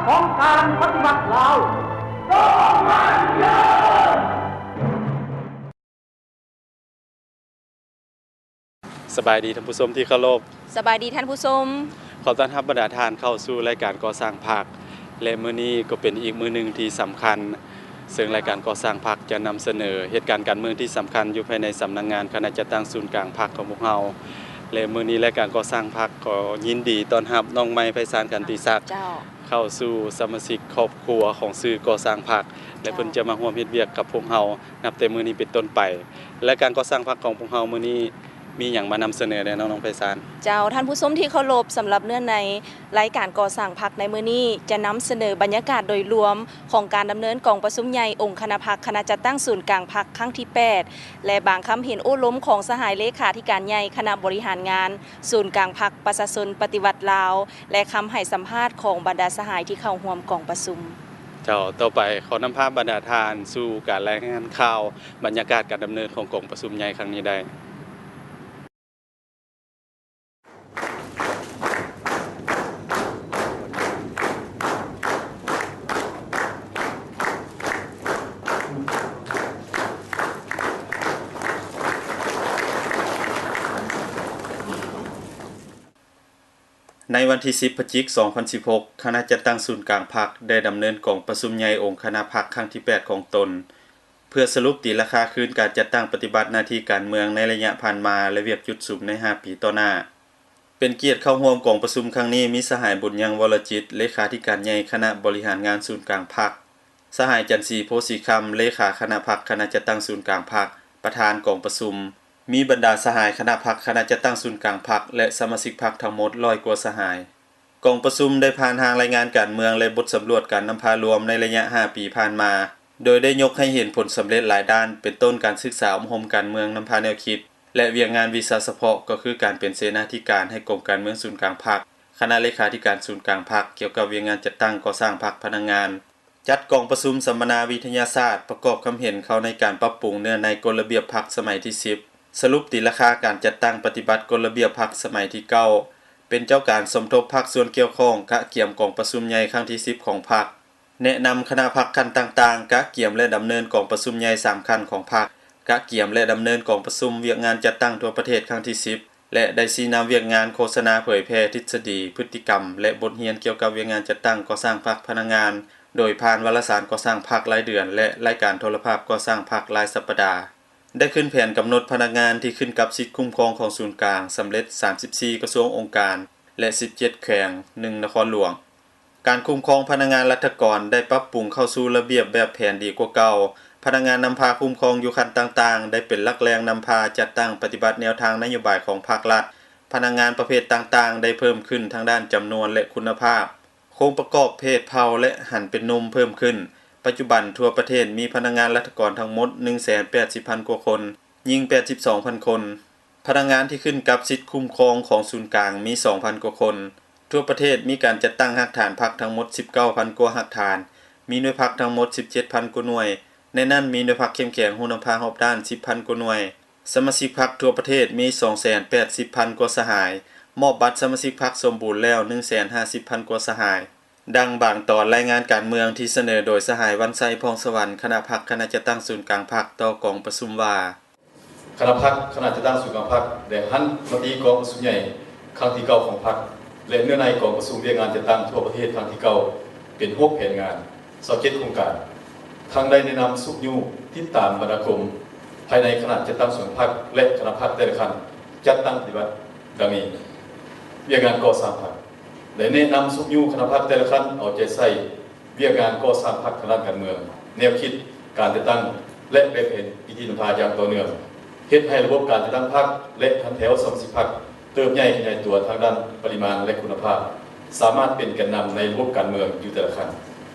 ຂອງການປະຕິວັດລາວ. ສະບາຍດີທ່ານຜູ້ຊົມທີ່ເຄົາລົບ. ສະບາຍດີທ່ານຜູ້ຊົມ. ຂໍຕ້ອນຮັບບັນດາທ່ານເຂົ້າສູ່ລາຍການກໍ່ສ້າງພັກ ແລະ ມື້ນີ້ກໍເປັນອີກມື້ໜຶ່ງທີ່ສຳຄັນ ເຊິ່ງລາຍການກໍ່ສ້າງພັກຈະນຳສະເໜີເຫດການການເມືອງທີ່ສຳຄັນຢູ່ພາຍໃນສຳນັກງານຄະນະຈັດຕັ້ງສູນກາງພັກຂອງພວກເຮົາ ແລະ ມື້ນີ້ລາຍການກໍ່ສ້າງພັກກໍຍິນດີຕ້ອນຮັບນ້ອງໃໝ່ ໄພສານ ຂັນຕິສັກ ເຈົ້າ ເຂົ້າສູ່ສະມາຊິກຄອບຄົວຂອງສື່ກໍ່ສ້າງພັກ ແລະ ເຈົ້າ ເພິ່ນຈະມາຮ່ວມເຮັດວຽກກັບພວກເຮົາ ນັບແຕ່ມື້ນີ້ເປັນຕົ້ນໄປ. ລາຍການກໍ່ສ້າງພັກຂອງພວກເຮົາມື້ນີ້ມີຫຍັງມານຳສະເໜີແດ່ນ້ອງໆ ໄພສານ? ເຈົ້າ ທ່ານຜູ້ຊົມທີ່ເຄົາລົບ, ສຳລັບເນື້ອໃນລາຍການກໍ່ສ້າງພັກໃນມື້ນີ້ ຈະນຳສະເໜີບັນຍາກາດໂດຍລວມຂອງການດຳເນີນກອງປະຊຸມໃຫຍ່ອົງຄະນະພັກຄະນະຈັດຕັ້ງສູນກາງພັກຄັ້ງທີແປດ ແລະ ບາງຄຳເຫັນໂອ້ລົມຂອງສະຫາຍເລຂາທິການໃຫຍ່ຄະນະບໍລິຫານງານສູນກາງພັກປະຊາຊົນປະຕິວັດລາວ ແລະ ຄຳໃຫ້ສຳພາດຂອງບັນດາສະຫາຍທີ່ເຂົ້າຮ່ວມກອງປະຊຸມ. ເຈົ້າ, ຕໍ່ໄປຂໍນຳພາບັນດາທ່ານສູ່ການລາຍງານຂ່າວບັນຍາກາດການດຳເນີນຂອງກອງປະຊຸມໃຫຍ່ຄັ້ງນີ້ໄດ້. ໃນວັນທີສິບ ພະຈິກ ສອງພັນສິບຫົກ ຄະນະຈັດຕັ້ງສູນກາງພັກໄດ້ດຳເນີນກອງປະຊຸມໃຫຍ່ອົງຄະນະພັກຄັ້ງທີແປດຂອງຕົນ ເພື່ອສະຫຼຸບຕີລາຄາຄືນການຈັດຕັ້ງປະຕິບັດໜ້າທີ່ການເມືອງໃນໄລຍະຜ່ານມາ ແລະ ວຽກຈຸດສຸມໃນຫ້າປີຕໍ່ໜ້າ. ເປັນກຽດເຂົ້າຮ່ວມກອງປະຊຸມຄັ້ງນີ້ ມີສະຫາຍ ບຸນຍັງ ວໍລະຈິດ ເລຂາທິການໃຫຍ່ຄະນະບໍລິຫານງານສູນກາງພັກ, ສະຫາຍ ຈັນສີ ໂພສີຄຳ ເລຂາຄະນະພັກຄະນະຈັດຕັ້ງສູນກາງພັກ ປະທານກອງປະຊຸມ, ມີບັນດາສະຫາຍຄະນະພັກຄະນະຈັດຕັ້ງສູນກາງພັກ ແລະ ສະມາຊິກພັກທັງໝົດຮ້ອຍກວ່າສະຫາຍ. ກອງປະຊຸມໄດ້ຜ່ານຮ່າງລາຍງານການເມືອງ ແລະ ບົດສຳຫຼວດການນຳພາລວມໃນໄລຍະຫ້າປີຜ່ານມາ, ໂດຍໄດ້ຍົກໃຫ້ເຫັນຜົນສຳເລັດຫຼາຍດ້ານ, ເປັນຕົ້ນການສຶກສາອົບຮົມການເມືອງນຳພາແນວຄິດ ແລະ ວຽກງານວິຊາສະເພາະ ກໍຄືການເປັນເສນາທິການໃຫ້ກົມການເມືອງສູນກາງພັກ, ຄະນະເລຂາທິການສູນກາງພັກ ກ່ຽວກັບວຽກງານຈັດຕັ້ງກໍ່ສ້າງພັກພະນັກງານ, ຈັດກອງປະຊຸມສຳມະນາວິທະຍາສາດ ປະກອບຄຳເຫັນເຂົ້າໃນການປັບປຸງເນື້ອໃນກົດລະບຽບພັກສະໄໝທີສິບ, ສະຫຼຸບຕີລາຄາການຈັດຕັ້ງປະຕິບັດກົດລະບຽບພັກສະໄໝທີເກົ້າ, ເປັນເຈົ້າການສົມທົບພາກສ່ວນກ່ຽວຂ້ອງ ກະກຽມກອງປະຊຸມໃຫຍ່ຄັ້ງທີສິບຂອງພັກ, ແນະນຳຄະນະພັກຂັ້ນຕ່າງໆ, ກະກຽມ ແລະ ດຳເນີນກອງປະຊຸມໃຫຍ່ສາມຂັ້ນຂອງພັກ, ກະກຽມ ແລະ ດຳເນີນກອງປະຊຸມວຽກງານຈັດຕັ້ງທົ່ວປະເທດຄັ້ງທີສິບ ແລະ ໄດ້ຊີ້ນຳວຽກງານໂຄສະນາເຜີຍແຜ່ທິດສະດີ, ພຶດຕິກຳ ແລະ ບົດຮຽນກ່ຽວກັບວຽກງານຈັດຕັ້ງກໍ່ສ້າງພັກພະນັກງານ ໂດຍຜ່ານວາລະສານກໍ່ສ້າງພັກລາຍເດືອນ ແລະ ລາຍການໂທລະພາບກໍ່ສ້າງພັກລາຍສັບປະດາ. ໄດ້ຂຶ້ນແຜນກຳນົດພະນັກງານທີ່ຂຶ້ນກັບສິດຄຸ້ມຄອງຂອງສູນກາງສຳເລັດສາມສິບສີ່ກະຊວງອົງການ ແລະ ສິບເຈັດແຂວງ ໜຶ່ງນະຄອນຫຼວງ. ການຄຸ້ມຄອງພະນັກງານລັດຖະກອນໄດ້ປັບປຸງເຂົ້າສູ່ລະບຽບແບບແຜນດີກວ່າເກົ່າ. ພະນັກງານນຳພາຄຸ້ມຄອງຢູ່ຂັ້ນຕ່າງໆ ໄດ້ເປັນຫຼັກແຫຼ່ງນຳພາຈັດຕັ້ງປະຕິບັດແນວທາງນະໂຍບາຍຂອງພັກລັດ. ພະນັກງານປະເພດຕ່າງໆ ໄດ້ເພີ່ມຂຶ້ນທາງດ້ານຈຳນວນ ແລະ ຄຸນນະພາບ. ໂຄງປະກອບເພດເຜົ່າ ແລະ ຫັນເປັນໜຸ່ມເພີ່ມຂຶ້ນ. ປັດຈຸບັນທົ່ວປະເທດມີພະນັກງານລັດຖະກອນທັງໝົດໜຶ່ງແສນແປດສິບພັນກວ່າຄົນ, ຍິງແປດສິບສອງພັນຄົນ. ພະນັກງານທີ່ຂຶ້ນກັບສິດຄຸ້ມຄອງຂອງສູນກາງມີສອງພັນກວ່າຄົນ. ທົ່ວປະເທດມີການຈັດຕັ້ງຮາກຖານພັກທັງໝົດສິບເກົ້າພັນກວ່າຮາກຖານ, ມີໜ່ວຍພັກທັງໝົດສິບເຈັດພັນກວ່າໜ່ວຍ, ໃນນັ້ນມີໜ່ວຍພັກເຂັ້ມແຂງຮູ້ນຳພາຮອບດ້ານສິບພັນກວ່າໜ່ວຍ. ສະມາຊິກພັກທົ່ວປະເທດມີສອງແສນແປດສິບພັນກວ່າສະຫາຍ, ມອບບັດສະມາຊິກພັກສົມບູນແລ້ວໜຶ່ງແສນຫ້າສິບພັນກວ່າສະຫາຍ. ດັ່ງບາງຕອນລາຍງານການເມືອງທີ່ສະເໜີໂດຍສະຫາຍ ວັນໄຊ ພອງສະຫວັນ ຄະນະພັກຄະນະຈັດຕັ້ງສູນກາງພັກຕໍ່ກອງປະຊຸມວ່າ. ຄະນະພັກຄະນະຈັດຕັ້ງສູນກາງພັກໄດ້ຫັນມະຕິກອງປະຊຸມໃຫຍ່ຄັ້ງທີເກົ້າຂອງພັກ ແລະ ເນື້ອໃນກອງປະຊຸມວຽກງານຈັດຕັ້ງທົ່ວປະເທດຄັ້ງທີເກົ້າເປັນຫົກແຜນງານ ຊາວເຈັດໂຄງການ, ທັງໄດ້ແນະນຳຊຸກຍູ້ຕິດຕາມບັນດາກົມພາຍໃນຄະນະຈັດຕັ້ງສູນກາງພັກ ແລະ ຄະນະພັກແຕ່ລະຂັ້ນຈັດຕັ້ງປະຕິບັດດັ່ງນີ້. ວຽກງານກໍ່ສ້າງພັກ ໄດ້ແນະນຳຊຸກຍູ້ຄະນະພັກແຕ່ລະຂັ້ນເອົາໃຈໃສ່ ວຽກງານກໍ່ສ້າງພັກທາງດ້ານການເມືອງ, ແນວຄິດການຈັດຕັ້ງ ແລະ ແບບແຜນວິທີນຳພາຢ່າງຕໍ່ເນື່ອງ, ເຮັດໃຫ້ລະບົບການຈັດຕັ້ງພັກ ແລະ ຂັ້ນແຖວສະມາຊິກພັກເຕີບໃຫຍ່ຂະຫຍາຍຕົວທາງດ້ານປະລິມານ ແລະ ຄຸນນະພາບ, ສາມາດເປັນແກນນຳໃນລະບົບການເມືອງຢູ່ແຕ່ລະຂັ້ນ.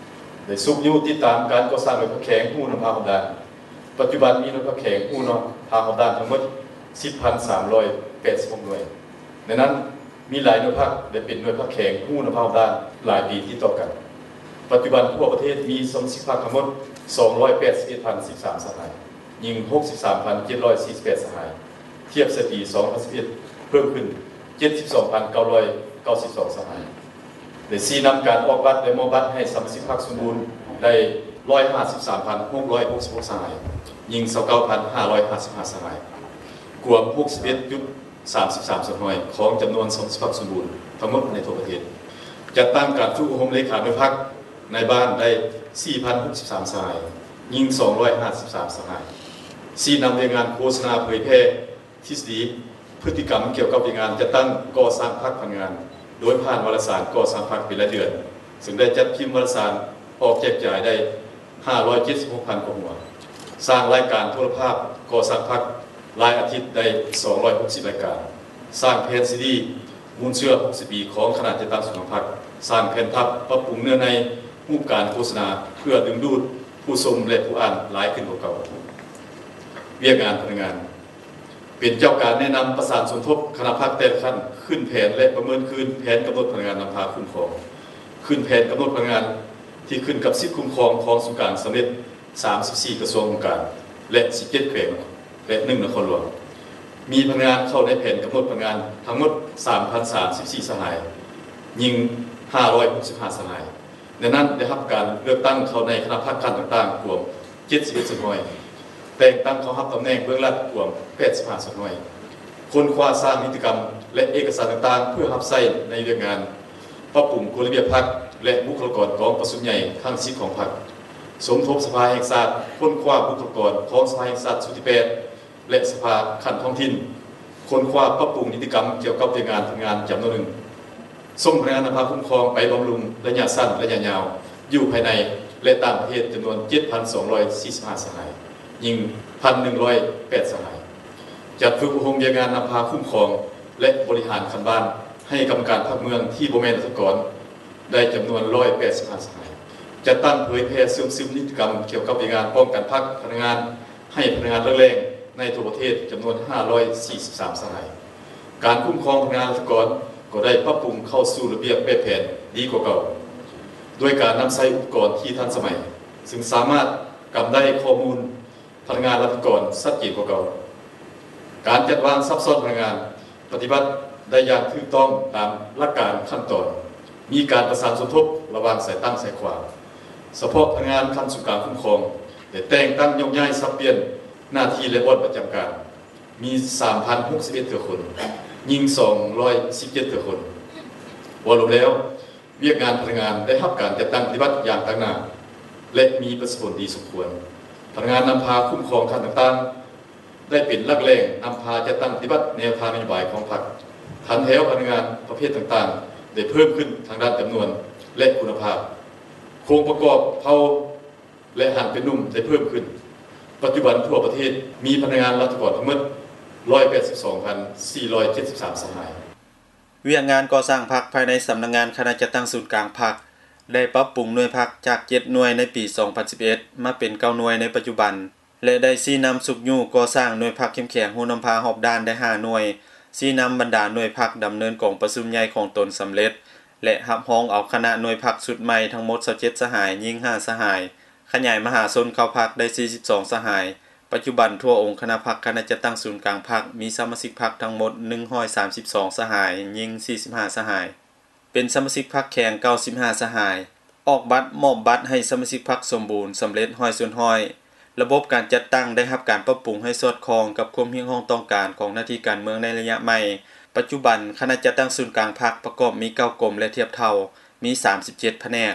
ໄດ້ຊຸກຍູ້ຕິດຕາມການກໍ່ສ້າງໜ່ວຍພັກແຂງຮູ້ນຳພາຮອບດ້ານ. ປັດຈຸບັນມີໜ່ວຍພັກແຂງຮູ້ນຳພາຮອບດ້ານທັງໝົດສິບພັນສາມຮ້ອຍແປດສິບຫົກໜ່ວຍ. ໃນນັ້ນ ມີຫຼາຍໜ່ວຍພັກ ແລະ ເປັນໜ່ວຍພັກແຂງຮູ້ນຳພາຮອບດ້ານຫຼາຍປີຕິດຕໍ່ກັນ. ປັດຈຸບັນທົ່ວປະເທດມີສະມາຊິກພັກທັງໝົດສອງຮ້ອຍແປດສິບເອັດພັນສິບສາມສະຫາຍ, ຍິງຫົກສິບສາມພັນເຈັດຮ້ອຍສີ່ສິບແປດສະຫາຍ, ທຽບໃສ່ປີສອງພັນສິບເອັດ ເພີ່ມຂຶ້ນເຈັດສິບສອງພັນເກົ້າຮ້ອຍເກົ້າສິບສອງສະຫາຍ. ໄດ້ຊີ້ນຳການອອກບັດ ແລະ ມອບບັດໃຫ້ສະມາຊິກພັກສົມບູນໄດ້ຮ້ອຍຫ້າສິບສາມພັນຫົກຮ້ອຍຫົກສິບຫົກສະຫາຍ, ຍິງຊາວເກົ້າພັນຫ້າຮ້ອຍຫ້າສິບຫ້າສະຫາຍ, ກວມຫົກສິບເອັດຈຸດສາມສິບສາມສ່ວນຮ້ອຍຂອງຈຳນວນສະມາຊິກພັກສົມບູນທັງໝົດໃນທົ່ວປະເທດ. ຈັດຕັ້ງການຝຶກອົບຮົມເລຂາໜ່ວຍພັກໃນບ້ານໄດ້ສີ່ພັນຫົກສິບສາມສະຫາຍ, ຍິງສອງຮ້ອຍຫ້າສິບສາມສະຫາຍ. ຊີ້ນຳວຽກງານໂຄສະນາເຜີຍແຜ່ ທິດສະດີ ພຶດຕິກຳກ່ຽວກັບວຽກງານຈັດຕັ້ງກໍ່ສ້າງພັກພະນັກງານ ໂດຍຜ່ານວາລະສານກໍ່ສ້າງພັກເປັນລາຍເດືອນ, ເຊິ່ງໄດ້ຈັດພິມວາລະສານອອກແຈກຈ່າຍໄດ້ຫ້າຮ້ອຍເຈັດສິບຫົກພັນກວ່າຫົວ, ສ້າງລາຍການໂທລະພາບກໍ່ສ້າງພັກລາຍອາທິດໄດ້ສອງຮ້ອຍຫົກສິບລາຍການ, ສ້າງແຜ່ນຊີດີມູນເຊື້ອຫົກສິບປີຂອງຄະນະຈັດຕັ້ງສູນກາງພັກ, ສ້າງແຜ່ນພັບປັບປຸງເນື້ອໃນຮູບການໂຄສະນາ ເພື່ອດຶງດູດຜູ້ຊົມ ແລະ ຜູ້ອ່ານຫຼາຍຂຶ້ນກວ່າເກົ່າ. ວຽກງານພະນັກງານ ເປັນເຈົ້າການແນະນຳປະສານສົມທົບຄະນະພັກແຕ່ລະຂັ້ນ, ຂຶ້ນແຜນ ແລະ ປະເມີນຄືນແຜນກຳນົດພະນັກງານນຳພາຄຸ້ມຄອງ, ຂຶ້ນແຜນກຳນົດພະນັກງານທີ່ຂຶ້ນກັບສິດຄຸ້ມຄອງຂອງສູນກາງສຳເລັດສາມສິບສີ່ກະຊວງອົງການ ແລະ ສິບເຈັດແຂວງ ແລະ ໜຶ່ງນະຄອນຫຼວງ, ມີພະນັກງານເຂົ້າໃນແຜນກຳນົດພະນັກງານທັງໝົດສາມພັນສາມສິບສີ່ສະຫາຍ, ຍິງຫ້າຮ້ອຍຫົກສິບຫ້າສະຫາຍ. ໃນນັ້ນໄດ້ຮັບການເລືອກຕັ້ງເຂົ້າໃນຄະນະພັກຂັ້ນຕ່າງໆກວມເຈັດສິບເອັດສ່ວນຮ້ອຍ, ແຕ່ງຕັ້ງເຂົ້າຮັບຕຳແໜ່ງເບື້ອງຫຼັກກວມແປດສິບຫ້າສ່ວນຮ້ອຍ, ຄົ້ນຄວ້າສ້າງນິຕິກຳ ແລະ ເອກະສານຕ່າງໆເພື່ອຮັບໃຊ້ໃນວຽກງານປັບປຸງກົດລະບຽບພັກ ແລະ ບຸກຄະລາກອນກອງປະຊຸມໃຫຍ່ທັງສິບຂອງພັກ, ສົມທົບສະພາແຫ່ງຊາດ, ຄົ້ນຄວ້າບຸກຄະລາກອນຂອງສະພາແຫ່ງຊາດຊຸດທີແປດ ແລະ ສະພາຂັ້ນທ້ອງຖິ່ນ, ຄົ້ນຄວ້າປັບປຸງນິຕິກຳກ່ຽວກັບວຽກງານພະນັກງານຈຳນວນໜຶ່ງ, ສົ່ງພະນັກງານນຳພາຄຸ້ມຄອງໄປບຳລຸງໄລຍະສັ້ນ, ໄລຍະຍາວ ຢູ່ພາຍໃນ ແລະ ຕ່າງປະເທດຈຳນວນເຈັດພັນສອງຮ້ອຍສີ່ສິບຫ້າສະຫາຍ, ຍິງພັນໜຶ່ງຮ້ອຍແປດສະຫາຍ, ຈັດຝຶກອົບຮົມວຽກງານນຳພາຄຸ້ມຄອງ ແລະ ບໍລິຫານຂັ້ນບ້ານໃຫ້ກຳມະການພັກເມືອງທີ່ບໍ່ແມ່ນລັດຖະກອນ ໄດ້ຈຳນວນຮ້ອຍແປດສິບຫ້າສະຫາຍ, ຈັດຕັ້ງເຜີຍແຜ່ເຊື່ອມຊຶມນິຕິກຳກ່ຽວກັບວຽກງານປ້ອງກັນພັກພະນັກງານ ໃຫ້ພະນັກງານຫຼັກແຫຼ່ງໃນທົ່ວປະເທດຈຳນວນຫ້າຮ້ອຍສີ່ສິບສາມສະຫາຍ. ການຄຸ້ມຄອງພະນັກງານລັດຖະກອນກໍໄດ້ປັບປຸງເຂົ້າສູ່ລະບຽບແບບແຜນດີກວ່າເກົ່າ, ດ້ວຍການນຳໃຊ້ອຸປະກອນທີ່ທັນສະໄໝ, ເຊິ່ງສາມາດກຳໄດ້ຂໍ້ມູນພະນັກງານລັດຖະກອນຊັດເຈນກວ່າເກົ່າ. ການຈັດວາງຊັບຊ້ອນພະນັກງານ ປະຕິບັດໄດ້ຢ່າງຖືກຕ້ອງຕາມຫຼັກການຂັ້ນຕອນ, ມີການປະສານສົມທົບລະຫວ່າງສາຍຕັ້ງສາຍຂວາ, ສະເພາະພະນັກງານຂັ້ນສູນກາງຄຸ້ມຄອງ ແລະ ແຕ່ງຕັ້ງໂຍກຍ້າຍສັບປ່ຽນໜ້າທີ່ ແລະ ບ່ອນປະຈຳການ ມີສາມພັນຫົກສິບເອັດເທື່ອຄົນ, ຍິງສອງຮ້ອຍສິບເຈັດເທື່ອຄົນ. ເວົ້າລວມແລ້ວ, ວຽກງານພະນັກງານໄດ້ຮັບການຈັດຕັ້ງປະຕິບັດຢ່າງຕັ້ງໜ້າ ແລະ ມີປະສິດທິຜົນດີສົມຄວນ. ພະນັກງານນຳພາຄຸ້ມຄອງຂັ້ນຕ່າງໆ ໄດ້ເປັນຫຼັກແຫຼ່ງນຳພາຈັດຕັ້ງປະຕິບັດແນວທາງນະໂຍບາຍຂອງພັກ, ຖັນແຖວພະນັກງານປະເພດຕ່າງໆ ໄດ້ເພີ່ມຂຶ້ນທາງດ້ານຈຳນວນ ແລະ ຄຸນນະພາບ, ໂຄງປະກອບເຜົ່າ ແລະ ຫັນເປັນໜຸ່ມໄດ້ເພີ່ມຂຶ້ນ. ປັດຈຸບັນທົ່ວປະເທດມີພະນັກງານລັດຖະກອນທັງໝົດຮ້ອຍແປດສິບສອງພັນສີ່ຮ້ອຍເຈັດສິບສາມສະຫາຍ. ວຽກງານກໍ່ສ້າງພັກພາຍໃນສຳນັກງານຄະນະຈັດຕັ້ງສູນກາງພັກ ໄດ້ປັບປຸງໜ່ວຍພັກຈາກເຈັດໜ່ວຍໃນປີສອງພັນສິບເອັດ ມາເປັນເກົ້າໜ່ວຍໃນປັດຈຸບັນ ແລະ ໄດ້ຊີ້ນຳຊຸກຍູ້ກໍ່ສ້າງໜ່ວຍພັກເຂັ້ມແຂງຮູ້ນຳພາຮອບດ້ານໄດ້ຫ້າໜ່ວຍ, ຊີ້ນຳບັນດາໜ່ວຍພັກດຳເນີນກອງປະຊຸມໃຫຍ່ຂອງຕົນສຳເລັດ ແລະ ຮັບຮອງເອົາຄະນະໜ່ວຍພັກຊຸດໃໝ່ທັງໝົດຊາວເຈັດສະຫາຍ, ຍິງຫ້າສະຫາຍ, ຂະຫຍາຍມະຫາຊົນເຂົ້າພັກໄດ້ສີ່ສິບສອງສະຫາຍ. ປັດຈຸບັນທົ່ວອົງຄະນະພັກຄະນະຈັດຕັ້ງສູນກາງພັກ ມີສະມາຊິກພັກທັງໝົດໜຶ່ງຮ້ອຍສາມສິບສອງສະຫາຍ, ຍິງສີ່ສິບຫ້າສະຫາຍ, ເປັນສະມາຊິກພັກແຂງເກົ້າສິບຫ້າສະຫາຍ. ອອກບັດ, ມອບບັດໃຫ້ສະມາຊິກພັກສົມບູນ, ສຳເລັດຮ້ອຍສ່ວນຮ້ອຍ. ລະບົບການຈັດຕັ້ງໄດ້ຮັບການປັບປຸງໃຫ້ສອດຄ່ອງກັບຄວາມຮຽກຮ້ອງຕ້ອງການຂອງໜ້າທີ່ການເມືອງໃນໄລຍະໃໝ່. ປັດຈຸບັນ, ຄະນະຈັດຕັ້ງສູນກາງພັກປະກອບມີເກົ້າກົມ ແລະ ທຽບເທົ່າ, ມີສາມສິບເຈັດພະແນກ.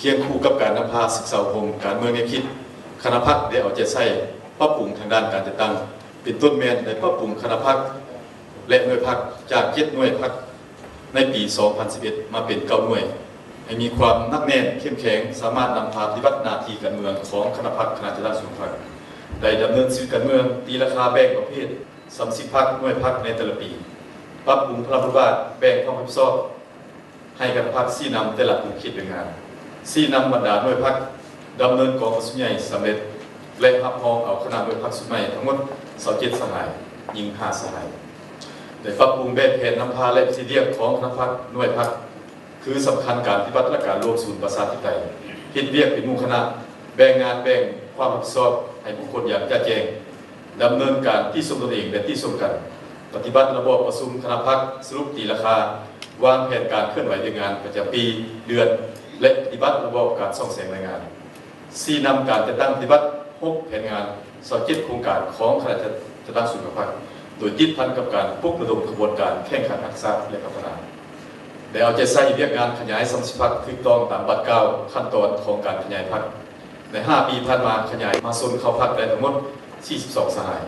ຄຽງຄູ່ກັບການນຳພາສຶກສາອົບຮົມການເມືອງແນວຄິດ, ຄະນະພັກໄດ້ເອົາໃຈໃສ່ປັບປຸງທາງດ້ານການຈັດຕັ້ງ, ເປັນຕົ້ນແມ່ນໄດ້ປັບປຸງຄະນະພັກ ແລະ ໜ່ວຍພັກຈາກເຈັດໜ່ວຍພັກໃນປີສອງພັນສິບເອັດ ມາເປັນເກົ້າໜ່ວຍ, ໃຫ້ມີຄວາມໜັກແໜ້ນເຂັ້ມແຂງ, ສາມາດນຳພາປະຕິບັດໜ້າທີ່ການເມືອງຂອງຄະນະພັກ, ຄະນະຈັດຕັ້ງສູນພັກ, ໄດ້ດຳເນີນຊີວິດການເມືອງ, ຕີລາຄາແບ່ງປະເພດ ສະມາຊິກພັກ, ໜ່ວຍພັກໃນແຕ່ລະປີ, ປັບປຸງພາລະບົດບາດ, ແບ່ງຄວາມຮັບຜິດຊອບໃຫ້ຄະນະພັກຊີ້ນຳແຕ່ລະຂົງເຂດວຽກງານ, ຊີ້ນຳບັນດາໜ່ວຍພັກດຳເນີນກອງປະຊຸມໃຫຍ່ສຳເລັດ ແລະ ຮັບຮອງເອົາຄະນະໜ່ວຍພັກຊຸດໃໝ່ທັງໝົດຊາວເຈັດສະຫາຍ, ຍິງຫ້າສະຫາຍ. ໄດ້ປັບປຸງແບບແຜນນຳພາ ແລະ ວິທີລຽກຂອງຄະນະພັກ, ໜ່ວຍພັກ ຄືສຳຄັນການປະຕິບັດຫຼັກການລວມສູນປະຊາທິປະໄຕ, ເຮັດວຽກເປັນໝູ່ຄະນະ, ແບ່ງງານ, ແບ່ງຄວາມຮັບຜິດຊອບໃຫ້ບຸກຄົນຢ່າງຈະແຈ້ງ, ດຳເນີນການຕິຊົມຕົນເອງ ແລະ ຕິຊົມກັນ, ປະຕິບັດລະບອບປະຊຸມຄະນະພັກ, ສະຫຼຸບຕີລາຄາ, ວາງແຜນການເຄື່ອນໄຫວວຽກງານປະຈຳປີ, ເດືອນ ແລະ ປະຕິບັດລະບອບການສ່ອງແສງລາຍງານ. ຊີ້ນຳການຈັດຕັ້ງປະຕິບັດຫົກແຜນງານ, ຊາວເຈັດໂຄງການຂອງຄະນະຈັດຕັ້ງສູນກາງພັກ, ໂດຍຕິດພັນກັບການປຸກລະດົມຂະບວນການແຂ່ງຂັນຮັກສາ ແລະ ພັດທະນາ. ໄດ້ເອົາໃຈໃສ່ວຽກງານຂະຫຍາຍສະມາຊິກພັກຖືກຕ້ອງຕາມບາດກ້າວຂັ້ນຕອນຂອງການຂະຫຍາຍພັກ. ໃນຫ້າປີຜ່ານມາ, ຂະຫຍາຍມະຫາຊົນເຂົ້າພັກໄດ້ທັງໝົດສີ່ສິບສອງສະຫາຍ.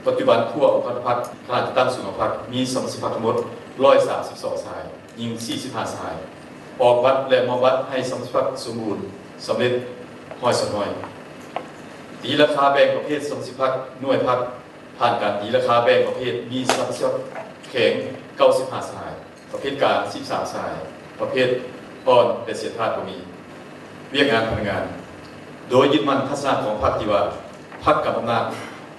ປັດຈຸບັນທົ່ວອົງຄານຸພັກຄະນະຈັດຕັ້ງສູນກາງພັກມີສະມາຊິກພັກທັງໝົດຮ້ອຍສາມສິບສອງສະຫາຍ, ຍິງສີ່ສິບຫ້າສະຫາຍ. ອອກບັດ ແລະ ມອບບັດໃຫ້ສະມາຊິກພັກສົມບູນສຳເລັດຮ້ອຍສ່ວນຮ້ອຍ. ຕີລາຄາແບ່ງປະເພດສະມາຊິກພັກ, ໜ່ວຍພັກ, ຜ່ານການຕີລາຄາແບ່ງປະເພດມີສະມາຊິກພັກແຂງເກົ້າສິບຫ້າສະຫາຍ. ປະເພດກາງສິບສາມສະຫາຍ, ປະເພດອ່ອນ ແລະ ເສຍທາດບໍ່ມີ. ວຽກງານພະນັກງານ. ໂດຍຍຶດໝັ້ນທັດສະນະຂອງພັກທີ່ວ່າ ພັກກຳອຳນາດ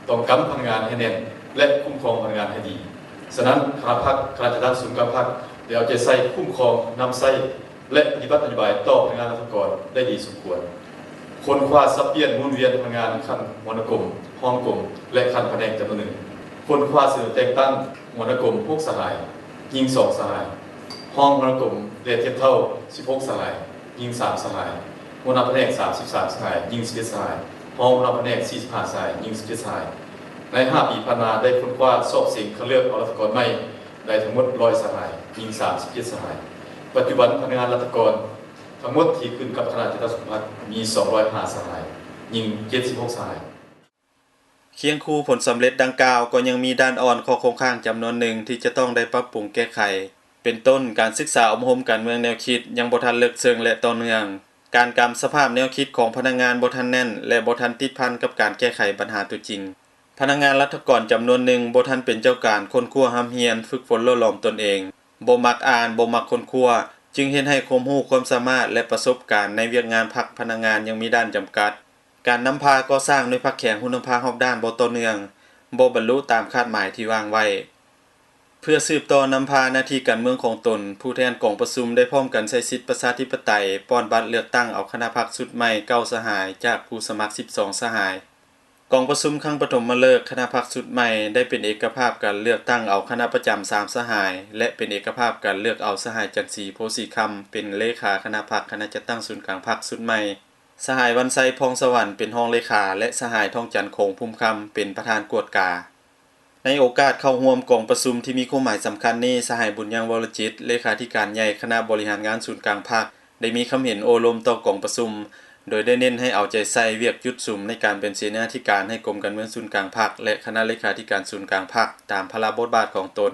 ຕ້ອງກຳພະນັກງານໃຫ້ແໜ້ນ ແລະ ຄຸ້ມຄອງພະນັກງານໃຫ້ດີ. ສະນັ້ນ, ຄະນະພັກ, ຄະນະຈັດຕັ້ງສູນກາງພັກ ໄດ້ເອົາໃຈໃສ່ຄຸ້ມຄອງ, ນຳໃຊ້ ແລະ ປະຕິບັດນະໂຍບາຍຕໍ່ພະນັກງານລັດຖະກອນໄດ້ດີສົມຄວນ. ຄົ້ນຄວ້າສັບປ່ຽນໝູນວຽນພະນັກງານຂັ້ນຫົວໜ້າກົມ, ຮອງກົມ ແລະ ຂັ້ນພະແນງຈຳນວນໜຶ່ງ. ຄົ້ນຄວ້າສະເໜີແຕ່ງຕັ້ງຫົວໜ້າກົມຫົກສະຫາຍ, ຍິງສອງສະຫາຍ, ຮອງຫົວໜ້າກົມ ແລະ ທຽບເທົ່າສິບຫົກສະຫາຍ, ຍິງສາມສະຫາຍ, ຫົວໜ້າພະແນກສາມສິບສາມສະຫາຍ, ຍິງສິບເອັດສະຫາຍ, ຮອງຫົວໜ້າພະແນກສີ່ສິບຫ້າສະຫາຍ, ຍິງສິບເຈັດສະຫາຍ. ໃນຫ້າປີຜ່ານມາ ໄດ້ຄົ້ນຄວ້າສອບເສັງຄັດເລືອກເອົາລັດຖະກອນໃໝ່ໄດ້ທັງໝົດຮ້ອຍສະຫາຍ, ຍິງສາມສິບເຈັດສະຫາຍ. ປັດຈຸບັນ, ພະນັກງານລັດຖະກອນທັງໝົດທີ່ຂຶ້ນກັບຄະນະຈັດຕັ້ງສູນກາງພັກມີສອງຮ້ອຍຫ້າສະຫາຍ, ຍິງເຈັດສິບຫົກສະຫາຍ. ຄຽງຄູ່ຜົນສຳເລັດດັ່ງກ່າວ, ກໍຍັງມີດ້ານອ່ອນ, ຂໍ້ຄົງຄ້າງຈຳນວນໜຶ່ງທີ່ຈະຕ້ອງໄດ້ປັບປຸງແກ້ໄຂ, ເປັນຕົ້ນ ການສຶກສາອົບຮົມການເມືອງແນວຄິດຍັງບໍ່ທັນເລິກເຊິ່ງ ແລະ ຕໍ່ເນື່ອງ, ການກຳສະພາບແນວຄິດຂອງພະນັກງານບໍ່ທັນແໜ້ນ ແລະ ບໍ່ທັນຕິດພັນກັບການແກ້ໄຂບັນຫາຕົວຈິງ. ພະນັກງານລັດຖະກອນຈຳນວນໜຶ່ງບໍ່ທັນເປັນເຈົ້າການຄົ້ນຄວ້າຮ່ຳຮຽນ, ຝຶກຝົນຫຼໍ່ຫຼອມຕົນເອງ, ບໍ່ມັກອ່ານ, ບໍ່ມັກຄົ້ນຄວ້າ, ຈຶ່ງເຮັດໃຫ້ຄວາມຮູ້ຄວາມສາມາດ ແລະ ປະສົບການໃນວຽກງານພັກພະນັກງານຍັງມີດ້ານຈຳກັດ. ການນຳພາກໍ່ສ້າງໜ່ວຍພັກແຂງຮຸນນຳພາຮອບດ້ານບໍ່ຕໍ່ເນື່ອງ, ບໍ່ບັນລຸຕາມຄາດໝາຍທີ່ວາງໄວ້. ເພື່ອສືບຕໍ່ນຳພາໜ້າທີ່ການເມືອງຂອງຕົນ, ຜູ້ແທນກອງປະຊຸມໄດ້ພ້ອມກັນໃຊ້ສິດປະຊາທິປະໄຕ, ປ້ອນບັດເລືອກຕັ້ງເອົາຄະນະພັກຊຸດໃໝ່ເກົ້າສະຫາຍ ຈາກຜູ້ສະໝັກສິບສອງສະຫາຍ. ກອງປະຊຸມຄັ້ງປະຖົມມະເລີກຄະນະພັກຊຸດໃໝ່ໄດ້ເປັນເອກະພາບກັນເລືອກຕັ້ງເອົາຄະນະປະຈຳສາມສະຫາຍ ແລະ ເປັນເອກະພາບກັນເລືອກເອົາສະຫາຍ ຈັນສີ ໂພສີຄຳ ເປັນເລຂາຄະນະພັກຄະນະຈັດຕັ້ງສູນກາງພັກຊຸດໃໝ່, ສະຫາຍ ວັນໄຊ ພອງສະຫວັນ ເປັນຮອງເລຂາ ແລະ ສະຫາຍ ທອງຈັນ ໂຂງພູມຄຳ ເປັນປະທານກວດກາ. ໃນໂອກາດເຂົ້າຮ່ວມກອງປະຊຸມທີ່ມີຄວາມໝາຍສຳຄັນນີ້, ສະຫາຍ ບຸນຍັງ ວໍລະຈິດ ເລຂາທິການໃຫຍ່ຄະນະບໍລິຫານງານສູນກາງພັກ ໄດ້ມີຄຳເຫັນໂອ້ລົມຕໍ່ກອງປະຊຸມ, ໂດຍໄດ້ເນັ້ນໃຫ້ເອົາໃຈໃສ່ວຽກຈຸດສຸມໃນການເປັນເສນາທິການໃຫ້ກົມການເມືອງສູນກາງພັກ ແລະ ຄະນະເລຂາທິການສູນກາງພັກ ຕາມພາລະບົດບາດຂອງຕົນ.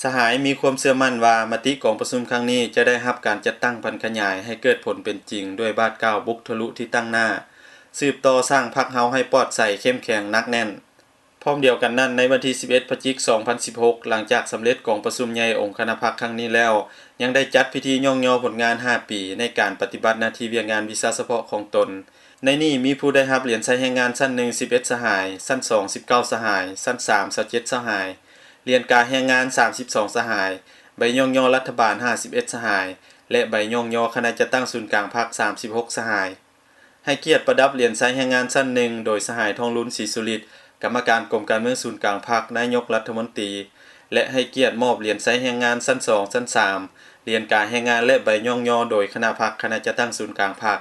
ສະຫາຍມີຄວາມເຊື່ອໝັ້ນວ່າ ມະຕິກອງປະຊຸມຄັ້ງນີ້ຈະໄດ້ຮັບການຈັດຕັ້ງຜັນຂະຫຍາຍໃຫ້ເກີດຜົນເປັນຈິງ ດ້ວຍບາດກ້າວບຸກທະລຸທີ່ຕັ້ງໜ້າ, ສືບຕໍ່ສ້າງພັກເຮົາໃຫ້ປອດໃສ, ເຂັ້ມແຂງ, ໜັກແໜ້ນ. ພ້ອມດຽວກັນນັ້ນ, ໃນວັນທີສິບເອັດ ພະຈິກ ສອງພັນສິບຫົກ, ຫຼັງຈາກສຳເລັດກອງປະຊຸມໃຫຍ່ອົງຄະນະພັກຄັ້ງນີ້ແລ້ວ, ຍັງໄດ້ຈັດພິທີຍ້ອງຍໍຜົນງານຫ້າປີໃນການປະຕິບັດໜ້າທີ່ວຽກງານວິຊາສະເພາະຂອງຕົນ. ໃນນີ້ມີຜູ້ໄດ້ຮັບຫຼຽນໄຊແຮງງານຊັ້ນໜຶ່ງ ສິບເອັດສະຫາຍ, ຊັ້ນສອງ ສິບເກົ້າສະຫາຍ, ຊັ້ນສາມ ຊາວເຈັດສະຫາຍ, ຫຼຽນກາແຮງງານ ສາມສິບສອງສະຫາຍ, ໃບຍ້ອງຍໍລັດຖະບານ ຫ້າສິບເອັດສະຫາຍ ແລະ ໃບຍ້ອງຍໍຄະນະຈັດຕັ້ງສູນກາງພັກ ສາມສິບຫົກສະຫາຍ. ໃຫ້ກຽດປະດັບຫຼຽນໄຊແຮງງານຊັ້ນໜຶ່ງ ໂດຍສະຫາຍ ທອງລຸນ ສີສຸລິດ ກຳມະການກົມການເມືອງສູນກາງພັກ, ນາຍົກລັດຖະມົນຕີ ແລະ ໃຫ້ກຽດມອບຫຼຽນໄຊແຮງງານຊັ້ນສອງ, ຊັ້ນສາມ, ຫຼຽນກາແຮງງານ ແລະ ໃບຍ້ອງຍໍໂດຍຄະນະພັກ, ຄະນະຈັດຕັ້ງສູນກາງພັກ.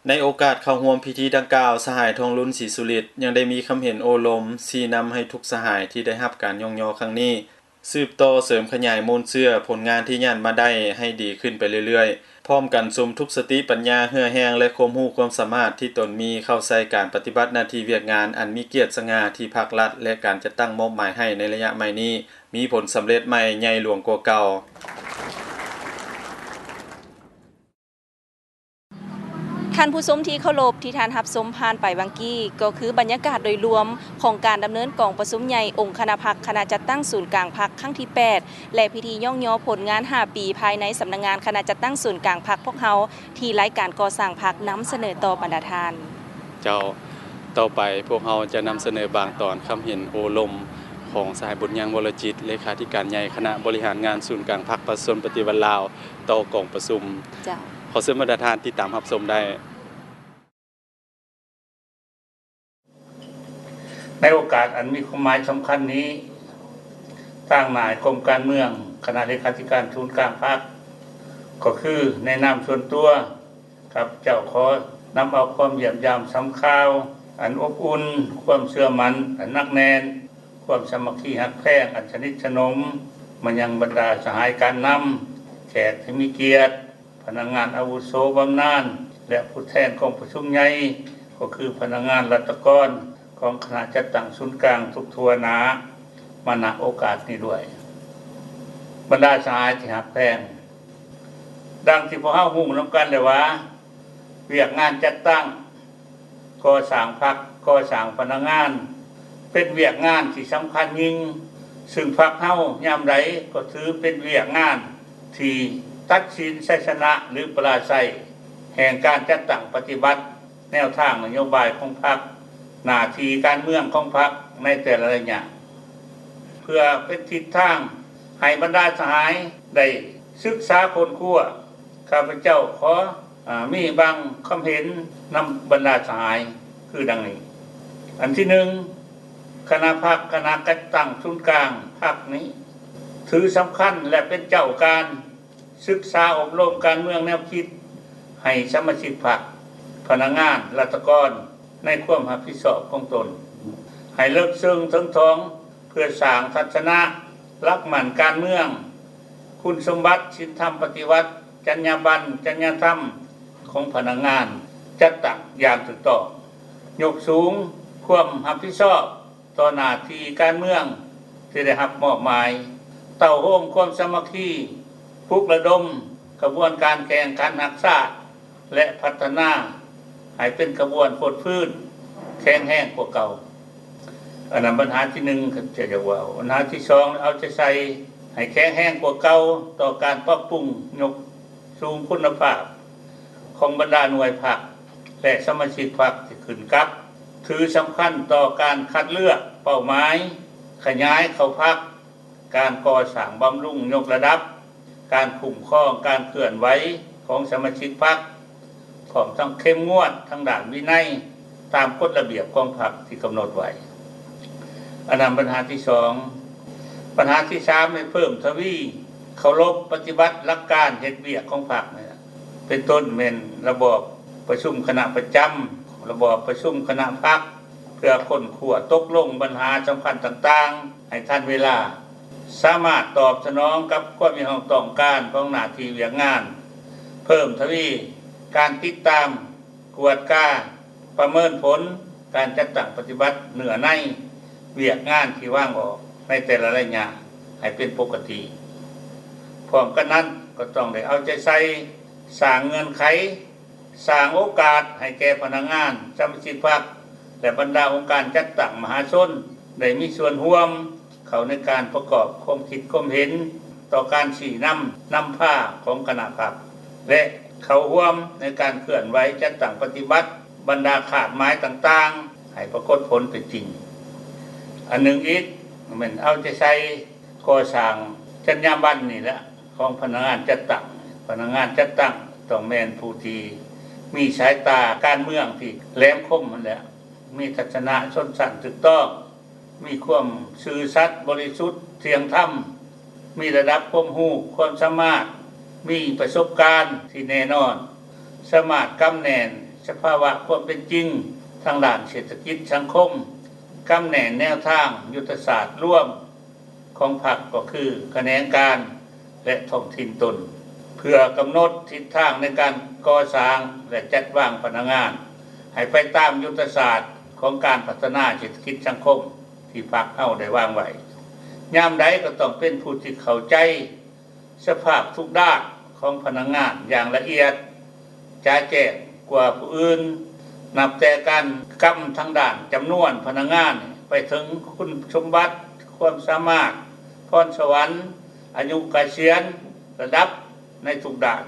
ໃນໂອກາດເຂົ້າຮ່ວມພິທີດັ່ງກ່າວ, ສະຫາຍ ທອງລຸນ ສີສຸລິດ ຍັງໄດ້ມີຄຳເຫັນໂອ້ລົມ, ຊີ້ນຳໃຫ້ທຸກສະຫາຍທີ່ໄດ້ຮັບການຍ້ອງຍໍຄັ້ງນີ້ ສືບຕໍ່ເສີມຂະຫຍາຍມູນເຊື້ອຜົນງານທີ່ຍາດມາໄດ້ໃຫ້ດີຂຶ້ນໄປເລື້ອຍໆ, ພ້ອມກັນສຸມທຸກສະຕິປັນຍາ, ເຫື່ອແຮງ ແລະ ຄວາມຮູ້ຄວາມສາມາດທີ່ຕົນມີເຂົ້າໃສ່ການປະຕິບັດໜ້າທີ່ວຽກງານອັນມີກຽດສະຫງ່າທີ່ພັກລັດ ແລະ ການຈັດຕັ້ງມອບໝາຍໃຫ້ໃນໄລຍະໃໝ່ນີ້ ມີຜົນສຳເລັດໃໝ່ໃຫຍ່ຫຼວງກວ່າເກົ່າ. ທ່ານຜູ້ຊົມທີ່ເຄົາລົບ, ທີ່ທ່ານຮັບຊົມຜ່ານໄປຫວ່າງກີ້ ກໍຄືບັນຍາກາດໂດຍລວມຂອງການດຳເນີນກອງປະຊຸມໃຫຍ່ອົງຄະນະພັກຄະນະຈັດຕັ້ງສູນກາງພັກຄັ້ງທີແປດ ແລະ ພິທີຍ້ອງຍໍຜົນງານຫ້າປີພາຍໃນສຳນັກງານຄະນະຈັດຕັ້ງສູນກາງພັກພວກເຮົາ ທີ່ລາຍການກໍ່ສ້າງພັກນຳສະເໜີຕໍ່ບັນດາທ່ານ. ເຈົ້າ, ຕໍ່ໄປພວກເຮົາຈະນຳສະເໜີບາງຕອນຄຳເຫັນໂອ້ລົມຂອງສະຫາຍ ບຸນຍັງ ວໍລະຈິດ ເລຂາທິການໃຫຍ່ຄະນະບໍລິຫານງານສູນກາງພັກປະຊາຊົນປະຕິວັດລາວ ຕໍ່ກອງປະຊຸມ. ເຈົ້າ. ຂໍເຊີນບັນດາທ່ານຕິດຕາມຮັບຊົມໄດ້. ໃນໂອກາດອັນມີຄວາມໝາຍສຳຄັນນີ້, ຈ ຕາງໜ້າໃນກົມການເມືອງ, ຄະນະເລຂາທິການສູນກາງພັກ ກໍຄືໃນນາມສ່ວນຕົວ ຂ້າພະເຈົ້າຂໍນຳເອົາຄວາມຢ້ຽມຢາມຊຳຂ່າວ ອັນອົບອຸ່ນ, ຄວາມເຊື່ອໝັ້ນອັນໜັກແໜ້ນ, ຄວາມສາມັກຄີຮັກແພງອັນສະໜິດສະໜົມ ມາຍັງບັນດາສະຫາຍການນຳ, ແຂກທີ່ມີກຽດ, ພະນັກງານອາວຸໂສບຳນານ ແລະ ຜູ້ແທນກອງປະຊຸມໃຫຍ່ ກໍຄືພະນັກງານລັດຖະກອນຂອງຄະນະຈັດຕັ້ງສູນກາງທຸກທົ່ວໜ້າ ມາ ນະ ໂອກາດນີ້ດ້ວຍ. ບັນດາສະຫາຍທີ່ຮັກແພງ, ດັ່ງທີ່ພວກເຮົາຮູ້ນຳກັນແລ້ວວ່າ ວຽກງານຈັດຕັ້ງ ກໍ່ສ້າງພັກ, ກໍ່ສ້າງພະນັກງານ ເປັນວຽກງານທີ່ສຳຄັນຍິ່ງ, ຊຶ່ງພັກເຮົາຍາມໃດກໍຖືເປັນວຽກງານທີ່ຕັດສິນໄຊຊະນະ ຫຼື ປະລາໄຊ ແຫ່ງການຈັດຕັ້ງປະຕິບັດແນວທາງນະໂຍບາຍຂອງພັກ, ໜ້າທີ່ການເມືອງຂອງພັກໃນແຕ່ລະໄລຍະ. ເພື່ອເປັນທິດທາງໃຫ້ບັນດາສະຫາຍໄດ້ສຶກສາຄົ້ນຄວ້າ, ຂ້າພະເຈົ້າຂໍ ອາ ມີບາງຄຳເຫັນນຳບັນດາສະຫາຍຄືດັ່ງນີ້. ອັນທີໜຶ່ງ, ຄະນະພັກ, ຄະນະຈັດຕັ້ງສູນກາງພັກນີ້ ຖືສຳຄັນ ແລະ ເປັນເຈົ້າການສຶກສາອົບຮົມການເມືອງແນວຄິດ ໃຫ້ສະມາຊິກພັກ, ພະນັກງານ, ລັດຖະກອນ ໃນຄວາມຮັບຜິດຊອບຂອງຕົນ ໃຫ້ເລິກເຊິ່ງເຖິງຖອງ ເພື່ອສ້າງທັດສະນະ, ຫຼັກໝັ້ນການເມືອງ, ຄຸນສົມບັດ, ສິນທຳປະຕິວັດ, ຈັນຍາບັນ, ຈັນຍາທຳຂອງພະນັກງານຈັດຕັ້ງຢ່າງຖືກຕ້ອງ, ຍົກສູງຄວາມຮັບຜິດຊອບຕໍ່ໜ້າທີ່ການເມືອງທີ່ໄດ້ຮັບມອບໝາຍ, ເຕົ້າໂຮມຄວາມສາມັກຄີ, ປຸກລະດົມຂະບວນການແຂ່ງຂັນຮັກຊາດ ແລະ ພັດທະນາໃຫ້ເປັນຂະບວນຟົດຟື້ນແຂງແຮງກວ່າເກົ່າ. ອັນນັ້ນບັນຫາທີໜຶ່ງ ຂ້າພະເຈົ້າຢາກເວົ້າ. ບັນຫາທີສອງ ເອົາໃຈໃສ່ໃຫ້ແຂງແຮງກວ່າເກົ່າຕໍ່ການປັບປຸງຍົກສູງຄຸນນະພາບຂອງບັນດາໜ່ວຍພັກ ແລະ ສະມາຊິກພັກທີ່ຂຶ້ນກັບ ຖືສຳຄັນຕໍ່ການຄັດເລືອກເປົ້າໝາຍ, ຂະຫຍາຍເຂົ້າພັກ, ການກໍ່ສ້າງບຳລຸງຍົກລະດັບ, ການຄຸ້ມຄອງການເຄື່ອນໄຫວຂອງສະມາຊິກພັກ, ພ້ອມທັງເຂັ້ມງວດທາງດ້ານວິໄນຕາມກົດລະບຽບຂອງພັກທີ່ກຳນົດໄວ້. ອັນນັ້ນບັນຫາທີສອງ. ບັນຫາທີສາມ ໃຫ້ເພີ່ມທະວີເຄົາລົບປະຕິບັດຫຼັກການເຮັດວຽກຂອງພັກນີ້ລະ ເປັນຕົ້ນແມ່ນລະບອບປະຊຸມຄະນະປະຈຳ, ລະບອບປະຊຸມຄະນະພັກ ເພື່ອຄົ້ນຄວ້າຕົກລົງບັນຫາສຳຄັນຕ່າງໆໃຫ້ທັນເວລາ, ສາມາດຕອບສະໜອງກັບຄວາມຮຽກຮ້ອງຕ້ອງການຂອງໜ້າທີ່ວຽກງານ, ເພີ່ມທະວີການຕິດຕາມ, ກວດກາ, ປະເມີນຜົນການຈັດຕັ້ງປະຕິບັດເນື້ອໃນວຽກງານທີ່ວາງອອກໃນແຕ່ລະໄລຍະໃຫ້ເປັນປົກກະຕິ. ພ້ອມກັນນັ້ນກໍຕ້ອງໄດ້ເອົາໃຈໃສ່ສ້າງເງື່ອນໄຂ ສ້າງໂອກາດໃຫ້ແກ່ພະນັກງານ, ສະມາຊິກພັກ ແລະ ບັນດາອົງການຈັດຕັ້ງມະຫາຊົນ ໄດ້ມີສ່ວນຮ່ວມເຂົ້າໃນການປະກອບຄວາມຄິດຄວາມເຫັນຕໍ່ການຊີ້ນຳນຳພາຂອງຄະນະພັກ ແລະ ເຂົ້າຮ່ວມໃນການເຄື່ອນໄຫວຈັດຕັ້ງປະຕິບັດບັນດາຄາດໝາຍຕ່າງໆ ໃຫ້ປາກົດຜົນເປັນຈິງ. ອັນໜຶ່ງອີກແມ່ນເອົາໃຈໃສ່ກໍ່ສ້າງຈັນຍາບັນນີ້ແຫຼະ ຂອງພະນັກງານຈັດຕັ້ງ. ພະນັກງານຈັດຕັ້ງຕ້ອງແມ່ນຜູ້ທີ່ມີສາຍຕາການເມືອງທີ່ແຫຼມຄົມຫັ້ນແຫຼະ, ມີທັດສະນະຊົນຊັ້ນຖືກຕ້ອງ, ມີຄວາມຊື່ສັດ, ບໍລິສຸດ, ທ່ຽງທຳ, ມີລະດັບຄວາມຮູ້, ຄວາມສາມາດ, ມີປະສົບການທີ່ແນ່ນອນ, ສາມາດກຳແໜ້ນສະພາວະຄວາມເປັນຈິງທາງດ້ານເສດຖະກິດສັງຄົມ, ກຳແໜ້ນແນວທາງຍຸດທະສາດລວມ ຂອງພັກກໍຄືຂະແໜງການ ແລະ ທ້ອງຖິ່ນຕົນ ເພື່ອກຳນົດທິດທາງໃນການກໍ່ສ້າງ ແລະ ຈັດວາງພະນັກງານ ໃຫ້ໄປຕາມຍຸດທະສາດຂອງການພັດທະນາເສດຖະກິດສັງຄົມທີ່ພັກເຮົາໄດ້ວາງໄວ້. ຍາມໃດກໍຕ້ອງເປັນຜູ້ທີ່ເຂົ້າໃຈ ສະພາບທຸກດ້ານຂອງພະນັກງານຢ່າງລະອຽດຈະແຈ້ງກວ່າຜູ້ອື່ນ, ນັບແຕ່ການກຳທາງດ້ານຈຳນວນພະນັກງານ ໄປເຖິງຄຸນສົມບັດ, ຄວາມສາມາດ, ພອນສະຫວັນ, ອາຍຸກະສຽນ, ລະດັບໃນທຸກດ້ານ,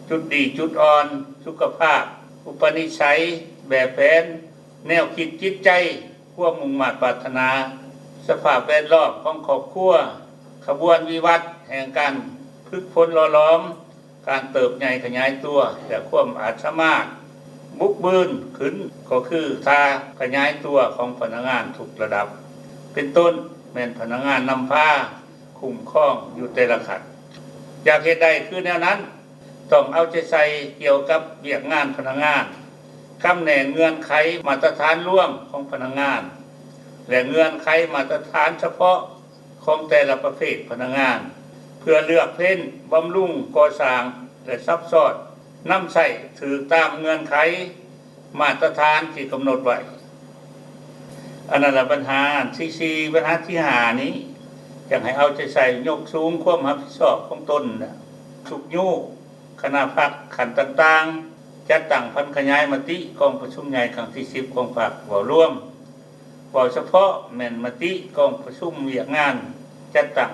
ຈຸດດີຈຸດອ່ອນ, ສຸຂະພາບ, ອຸປະນິໄສ, ແບບແຜນ, ແນວຄິດຈິດໃຈ, ຄວາມມຸ່ງມາດປາດຖະໜາ, ສະພາບແວດລ້ອມຂອງຄອບຄົວ, ຂະບວນວິວັດແຫ່ງການຝຶກຝົນຫຼໍ່ຫຼອມ, ການເຕີບໃຫຍ່ຂະຫຍາຍຕົວ ແລະ ຄວາມອາດສາມາດບຸກບືນຂຶ້ນ ກໍຄືທ່າຂະຫຍາຍຕົວຂອງພະນັກງານທຸກລະດັບ ເປັນຕົ້ນແມ່ນພະນັກງານນຳພາ, ຄຸ້ມຄອງຢູ່ແຕ່ລະຂັ້ນ. ຢາກເຮັດໄດ້ຄືແນວນັ້ນ, ຕ້ອງເອົາໃຈໃສ່ກ່ຽວກັບວຽກງານພະນັກງານ, ກຳແໜງເງື່ອນໄຂມາດຕະຖານລວມຂອງພະນັກງານ ແລະ ເງື່ອນໄຂມາດຕະຖານສະເພາະຂອງແຕ່ລະປະເພດພະນັກງານ ເພື່ອເລືອກເຟັ້ນ, ບຳລຸງ, ກໍ່ສ້າງ ແລະ ຊັບຊ້ອນນຳໃຊ້ຖືກຕາມເງື່ອນໄຂ ມາດຕະຖານທີ່ກຳນົດໄວ້. ອັນນັ້ນລະບັນຫາອັນທີສີ່. ບັນຫາທີຫ້ານີ້ ຢາກໃຫ້ເອົາໃຈໃສ່ຍົກສູງຄວາມຮັບຜິດຊອບຂອງຕົນ, ຊຸກຍູ້ຄະນະພັກຂັ້ນຕ່າງໆ ຈັດຕັ້ງຜັນຂະຫຍາຍມະຕິກອງປະຊຸມໃຫຍ່ຄັ້ງທີສິບຂອງພັກເວົ້າລວມ, ເວົ້າສະເພາະແມ່ນມະຕິກອງປະຊຸມວຽກງານຈັດຕັ້ງ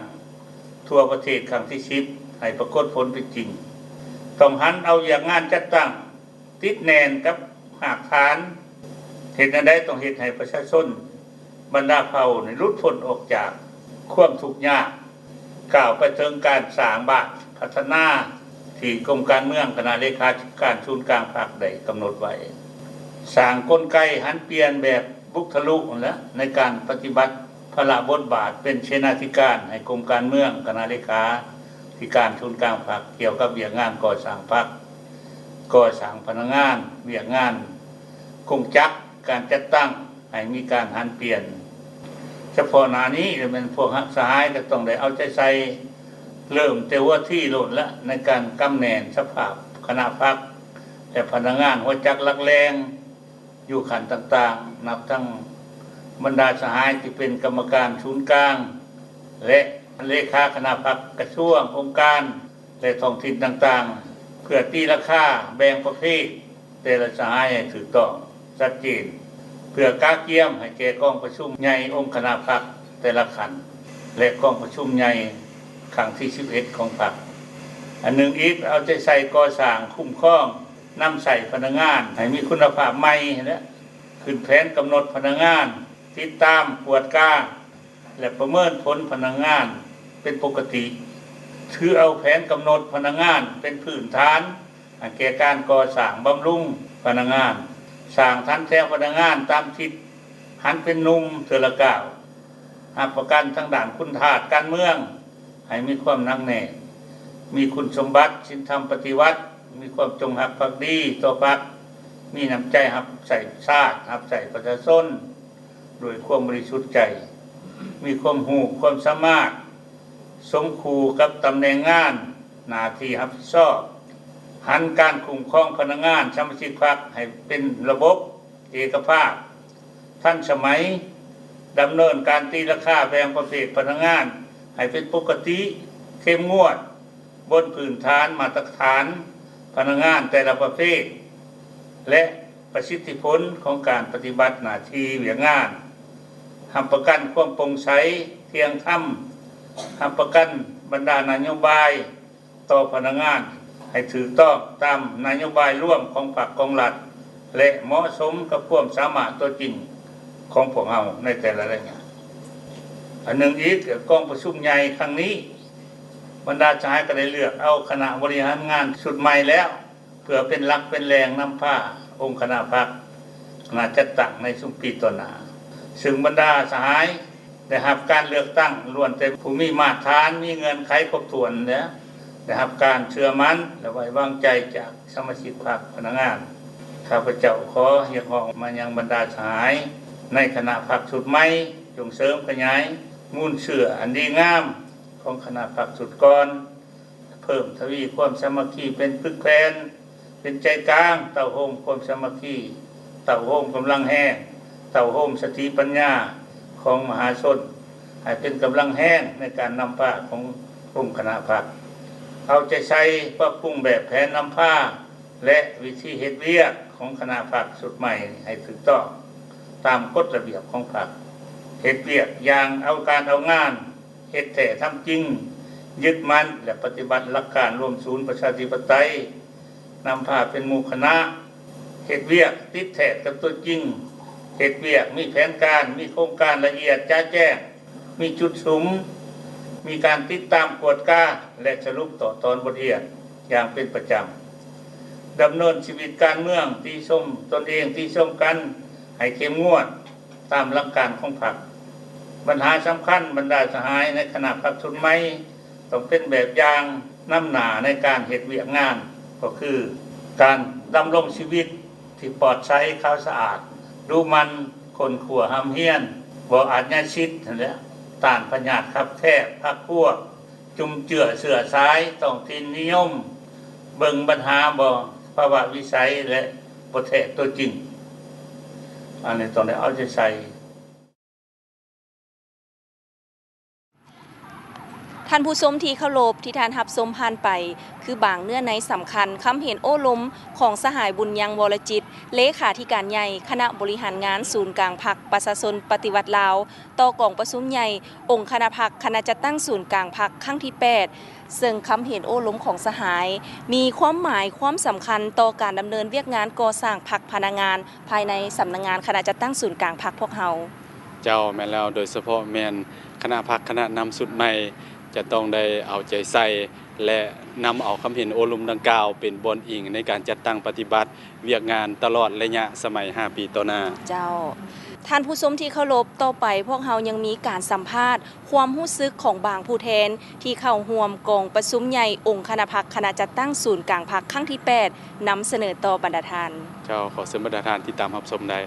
ທົ່ວປະເທດຄັ້ງທີສິບ ໃຫ້ປາກົດຜົນເປັນຈິງ. ຕ້ອງຫັນເອົາວຽກງານຈັດຕັ້ງ ຕິດແໜ້ນກັບຮາກຖານ, ເຮັດແນວໃດຕ້ອງເຮັດໃຫ້ປະຊາຊົນບັນດາເຜົ່ານີ້ຫຼຸດພົ້ນອອກຈາກຄວາມທຸກຍາກ, ກ້າວໄປເຖິງການສ້າງບ້ານພັດທະນາທີ່ກົມການເມືອງ, ຄະນະເລຂາທິການສູນກາງພັກໄດ້ກຳນົດໄວ້, ສ້າງກົນໄກຫັນປ່ຽນແບບບຸກທະລຸຫັ້ນແຫຼະ ໃນການປະຕິບັດພາລະບົດບາດເປັນເສນາທິການໃຫ້ກົມການເມືອງ, ຄະນະເລຂາທິການສູນກາງພັກ ກ່ຽວກັບວຽກງານກໍ່ສ້າງພັກ, ກໍ່ສ້າງພະນັກງານ, ວຽກງານກົງຈັກ, ການຈັດຕັ້ງໃຫ້ມີການຫັນປ່ຽນ. ສະເພາະໜ້ານີ້ແມ່ນພວກສະຫາຍກໍຕ້ອງໄດ້ເອົາໃຈໃສ່ເລີ່ມແຕ່ຫົວທີໂລດລະ ໃນການກຳແໜ້ນສະພາບຄະນະພັກ ແລະ ພະນັກງານຫົວຈັກຫຼັກແຫຼ່ງຢູ່ຂັ້ນຕ່າງໆ ນັບທັງບັນດາສະຫາຍທີ່ເປັນກຳມະການສູນກາງ ແລະ ເລຂາຄະນະພັກ, ກະຊວງ, ອົງການ ແລະ ທ້ອງຖິ່ນຕ່າງໆ ເພື່ອຕີລາຄາແບ່ງປະເພດແຕ່ລະສະຫາຍໃຫ້ຖືກຕ້ອງຊັດເຈນ ເພື່ອກະກຽມໃຫ້ແກ່ກອງປະຊຸມໃຫຍ່ອົງຄະນະພັກແຕ່ລະຂັ້ນ ແລະ ກອງປະຊຸມໃຫຍ່ຄັ້ງທີສິບເອັດຂອງພັກ. ອັນໜຶ່ງອີກ, ເອົາໃຈໃສ່ກໍ່ສ້າງ, ຄຸ້ມຄອງ, ນຳໃຊ້ພະນັກງານໃຫ້ມີຄຸນນະພາບໃໝ່ ແລະ ຂຶ້ນແຜນກຳນົດພະນັກງານ, ຕິດຕາມ, ກວດກາ ແລະ ປະເມີນຜົນພະນັກງານເປັນປົກກະຕິ, ຖືເອົາແຜນກຳນົດພະນັກງານເປັນພື້ນຖານໃຫ້ແກ່ການກໍ່ສ້າງບຳລຸງພະນັກງານ, ສ້າງຖັນແຖວພະນັກງານຕາມທິດຫັນເປັນໜຸ່ມເທື່ອລະກ້າວ, ຮັບປະກັນທາງດ້ານຄຸນທາດການເມືອງໃຫ້ມີຄວາມໜັກແໜ້ນ, ມີຄຸນສົມບັດສິນທຳປະຕິວັດ, ມີຄວາມຈົງຮັກພັກດີຕໍ່ພັກ, ມີນ້ຳໃຈຮັບໃຊ້ຊາດ, ຮັບໃຊ້ປະຊາຊົນ ດ້ວຍຄວາມບໍລິສຸດໃຈ, ມີຄວາມຮູ້ຄວາມສາມາດສົມຄູ່ກັບຕຳແໜ່ງງານ, ໜ້າທີ່ຮັບຜິດຊອບ, ຫັນການຄຸ້ມຄອງພະນັກງານສະມາຊິກພັກໃຫ້ເປັນລະບົບເອກະພາບ, ທັນສະໄໝ, ດຳເນີນການຕີລາຄາແບ່ງປະເພດພະນັກງານໃຫ້ເປັນປົກກະຕິ, ເຂັ້ມງວດ, ບົນພື້ນຖານມາດຕະຖານພະນັກງານແຕ່ລະປະເພດ ແລະ ປະສິດທິຜົນຂອງການປະຕິບັດໜ້າທີ່ວຽກງານ, ຮັບປະກັນຄວາມໂປ່ງໃສ, ທ່ຽງທຳ, ຮັບປະກັນບັນດານະໂຍບາຍຕໍ່ພະນັກງານໃຫ້ຖືກຕ້ອງຕາມນະໂຍບາຍລວມຂອງພັກຂອງລັດ ແລະ ເໝາະສົມກັບຄວາມສາມາດຕົວຈິງຂອງພວກເຮົາໃນແຕ່ລະໄລຍະ. ອັນໜຶ່ງອີກ, ກອງປະຊຸມໃຫຍ່ຄັ້ງນີ້ ບັນດາສະຫາຍກໍໄດ້ເລືອກເອົາຄະນະບໍລິຫານງານຊຸດໃໝ່ແລ້ວ ເພື່ອເປັນຫຼັກເປັນແຫຼ່ງນຳພາອົງຄະນະພັກ ຄະນະຈັດຕັ້ງໃນຊຸມປີຕໍ່ໜ້າ, ເຊິ່ງບັນດາສະຫາຍໄດ້ຮັບການເລືອກຕັ້ງລ້ວນແຕ່ຜູ້ມີມາດຖານ, ມີເງື່ອນໄຂຄົບຖ້ວນ ແລະ ໄດ້ຮັບການເຊື່ອໝັ້ນ ແລະ ໄວ້ວາງໃຈຈາກສະມາຊິກພັກພະນັກງານ. ຂ້າພະເຈົ້າຂໍຮຽກຮ້ອງມາຍັງບັນດາສະຫາຍໃນຄະນະພັກຊຸດໃໝ່ ຈົ່ງເສີມຂະຫຍາຍມູນເຊື້ອອັນດີງາມຂອງຄະນະພັກຊຸດກ່ອນ, ເພີ່ມທະວີຄວາມສາມັກຄີເປັນປຶກແຜ່ນ, ເປັນໃຈກາງ, ເຕົ້າໂຮມຄວາມສາມັກຄີ, ເຕົ້າໂຮມກຳລັງແຮງ, ເຕົ້າໂຮມສະຕິປັນຍາຂອງມະຫາຊົນ ໃຫ້ເປັນກຳລັງແຮງໃນການນຳພາຂອງອົງຄະນະພັກ. ເອົາໃຈໃສ່ປັບປຸງແບບແຜນນຳພາ ແລະ ວິທີເຮັດວຽກຂອງຄະນະພັກຊຸດໃໝ່ໃຫ້ຖືກຕ້ອງຕາມກົດລະບຽບຂອງພັກ, ເຮັດວຽກຢ່າງເອົາການເອົາງານ, ເຮັດແທ້ທຳຈິງ, ຍຶດໝັ້ນ ແລະ ປະຕິບັດຫຼັກການລວມສູນປະຊາທິປະໄຕ, ນຳພາເປັນໝູ່ຄະນະ, ເຮັດວຽກຕິດແທດກັບຕົວຈິງ, ເຮັດວຽກມີແຜນການ, ມີໂຄງການລະອຽດຈະແຈ້ງ, ມີຈຸດສຸມ, ມີການຕິດຕາມກວດກາ ແລະ ສະຫຼຸບຕໍ່ຕອນບົດຮຽນຢ່າງເປັນປະຈຳ, ດຳເນີນຊີວິດການເມືອງ, ຕິຊົມຕົນເອງ, ຕິຊົມກັນໃຫ້ເຂັ້ມງວດຕາມຫຼັກການຂອງພັກ. ບັນຫາສຳຄັນ ບັນດາສະຫາຍໃນຄະນະພັກຊຸດໃໝ່ ຕ້ອງເປັນແບບຢ່າງນຳໜ້າໃນການເຮັດວຽກງານ ກໍຄືການດຳລົງຊີວິດທີ່ປອດໃສ ຂາວສະອາດ, ດຸໝັ່ນ, ຄົ້ນຄວ້າຮ່ຳຮຽນ, ບໍ່ອາດຍາສິດຫັ້ນແຫຼະ, ຕ້ານພະຍາດຄັບແຄບພັກພວກ, ຈຸມເຈືອເຊື້ອສາຍ, ທ້ອງຖິ່ນນິຍົມ, ເບິ່ງບັນຫາບໍ່ພາວະວິໄສ ແລະ ບໍ່ແທກຕົວຈິງ. ອັນນີ້ຕ້ອງໄດ້ເອົາໃຈໃສ່. ທ່ານຜູ້ຊົມທີ່ເຄົາລົບ, ທີ່ທ່ານຮັບຊົມຜ່ານໄປ ຄືບາງເນື້ອໃນສຳຄັນຄຳເຫັນໂອ້ລົມຂອງສະຫາຍ ບຸນຍັງ ວໍລະຈິດ ເລຂາທິການໃຫຍ່ຄະນະບໍລິຫານງານສູນກາງພັກປະຊາຊົນປະຕິວັດລາວ ຕໍ່ກອງປະຊຸມໃຫຍ່ອົງຄະນະພັກຄະນະຈັດຕັ້ງສູນກາງພັກຄັ້ງທີແປດ ເຊິ່ງຄຳເຫັນໂອ້ລົມຂອງສະຫາຍ ມີຄວາມໝາຍຄວາມສຳຄັນຕໍ່ການດຳເນີນວຽກງານກໍ່ສ້າງພັກພະນັກງານ ພາຍໃນສຳນັກງານຄະນະຈັດຕັ້ງສູນກາງພັກພວກເຮົາ. ເຈົ້າ, ແມ່ນແລ້ວ, ໂດຍສະເພາະແມ່ນຄະນະພັກຄະນະນຳຊຸດໃໝ່ ຈະຕ້ອງໄດ້ເອົາໃຈໃສ່ ແລະ ນຳເອົາຄຳເຫັນໂອ້ລົມດັ່ງກ່າວ ເປັນບ່ອນອີງໃນການຈັດຕັ້ງປະຕິບັດວຽກງານຕະຫຼອດໄລຍະສະໄໝຫ້າປີຕໍ່ໜ້າ. ເຈົ້າ. ທ່ານຜູ້ຊົມທີ່ເຄົາລົບ, ຕໍ່ໄປພວກເຮົາຍັງມີການສຳພາດຄວາມຮູ້ສຶກຂອງບາງຜູ້ແທນ ທີ່ເຂົ້າຮ່ວມກອງປະຊຸມໃຫຍ່ອົງຄະນະພັກຄະນະຈັດຕັ້ງສູນກາງພັກຄັ້ງທີແປດ ນຳສະເໜີຕໍ່ບັນດາທ່ານ. ເຈົ້າ, ຂໍເຊີນບັນດາທ່ານຕິດຕາມຮັບຊົມໄດ້.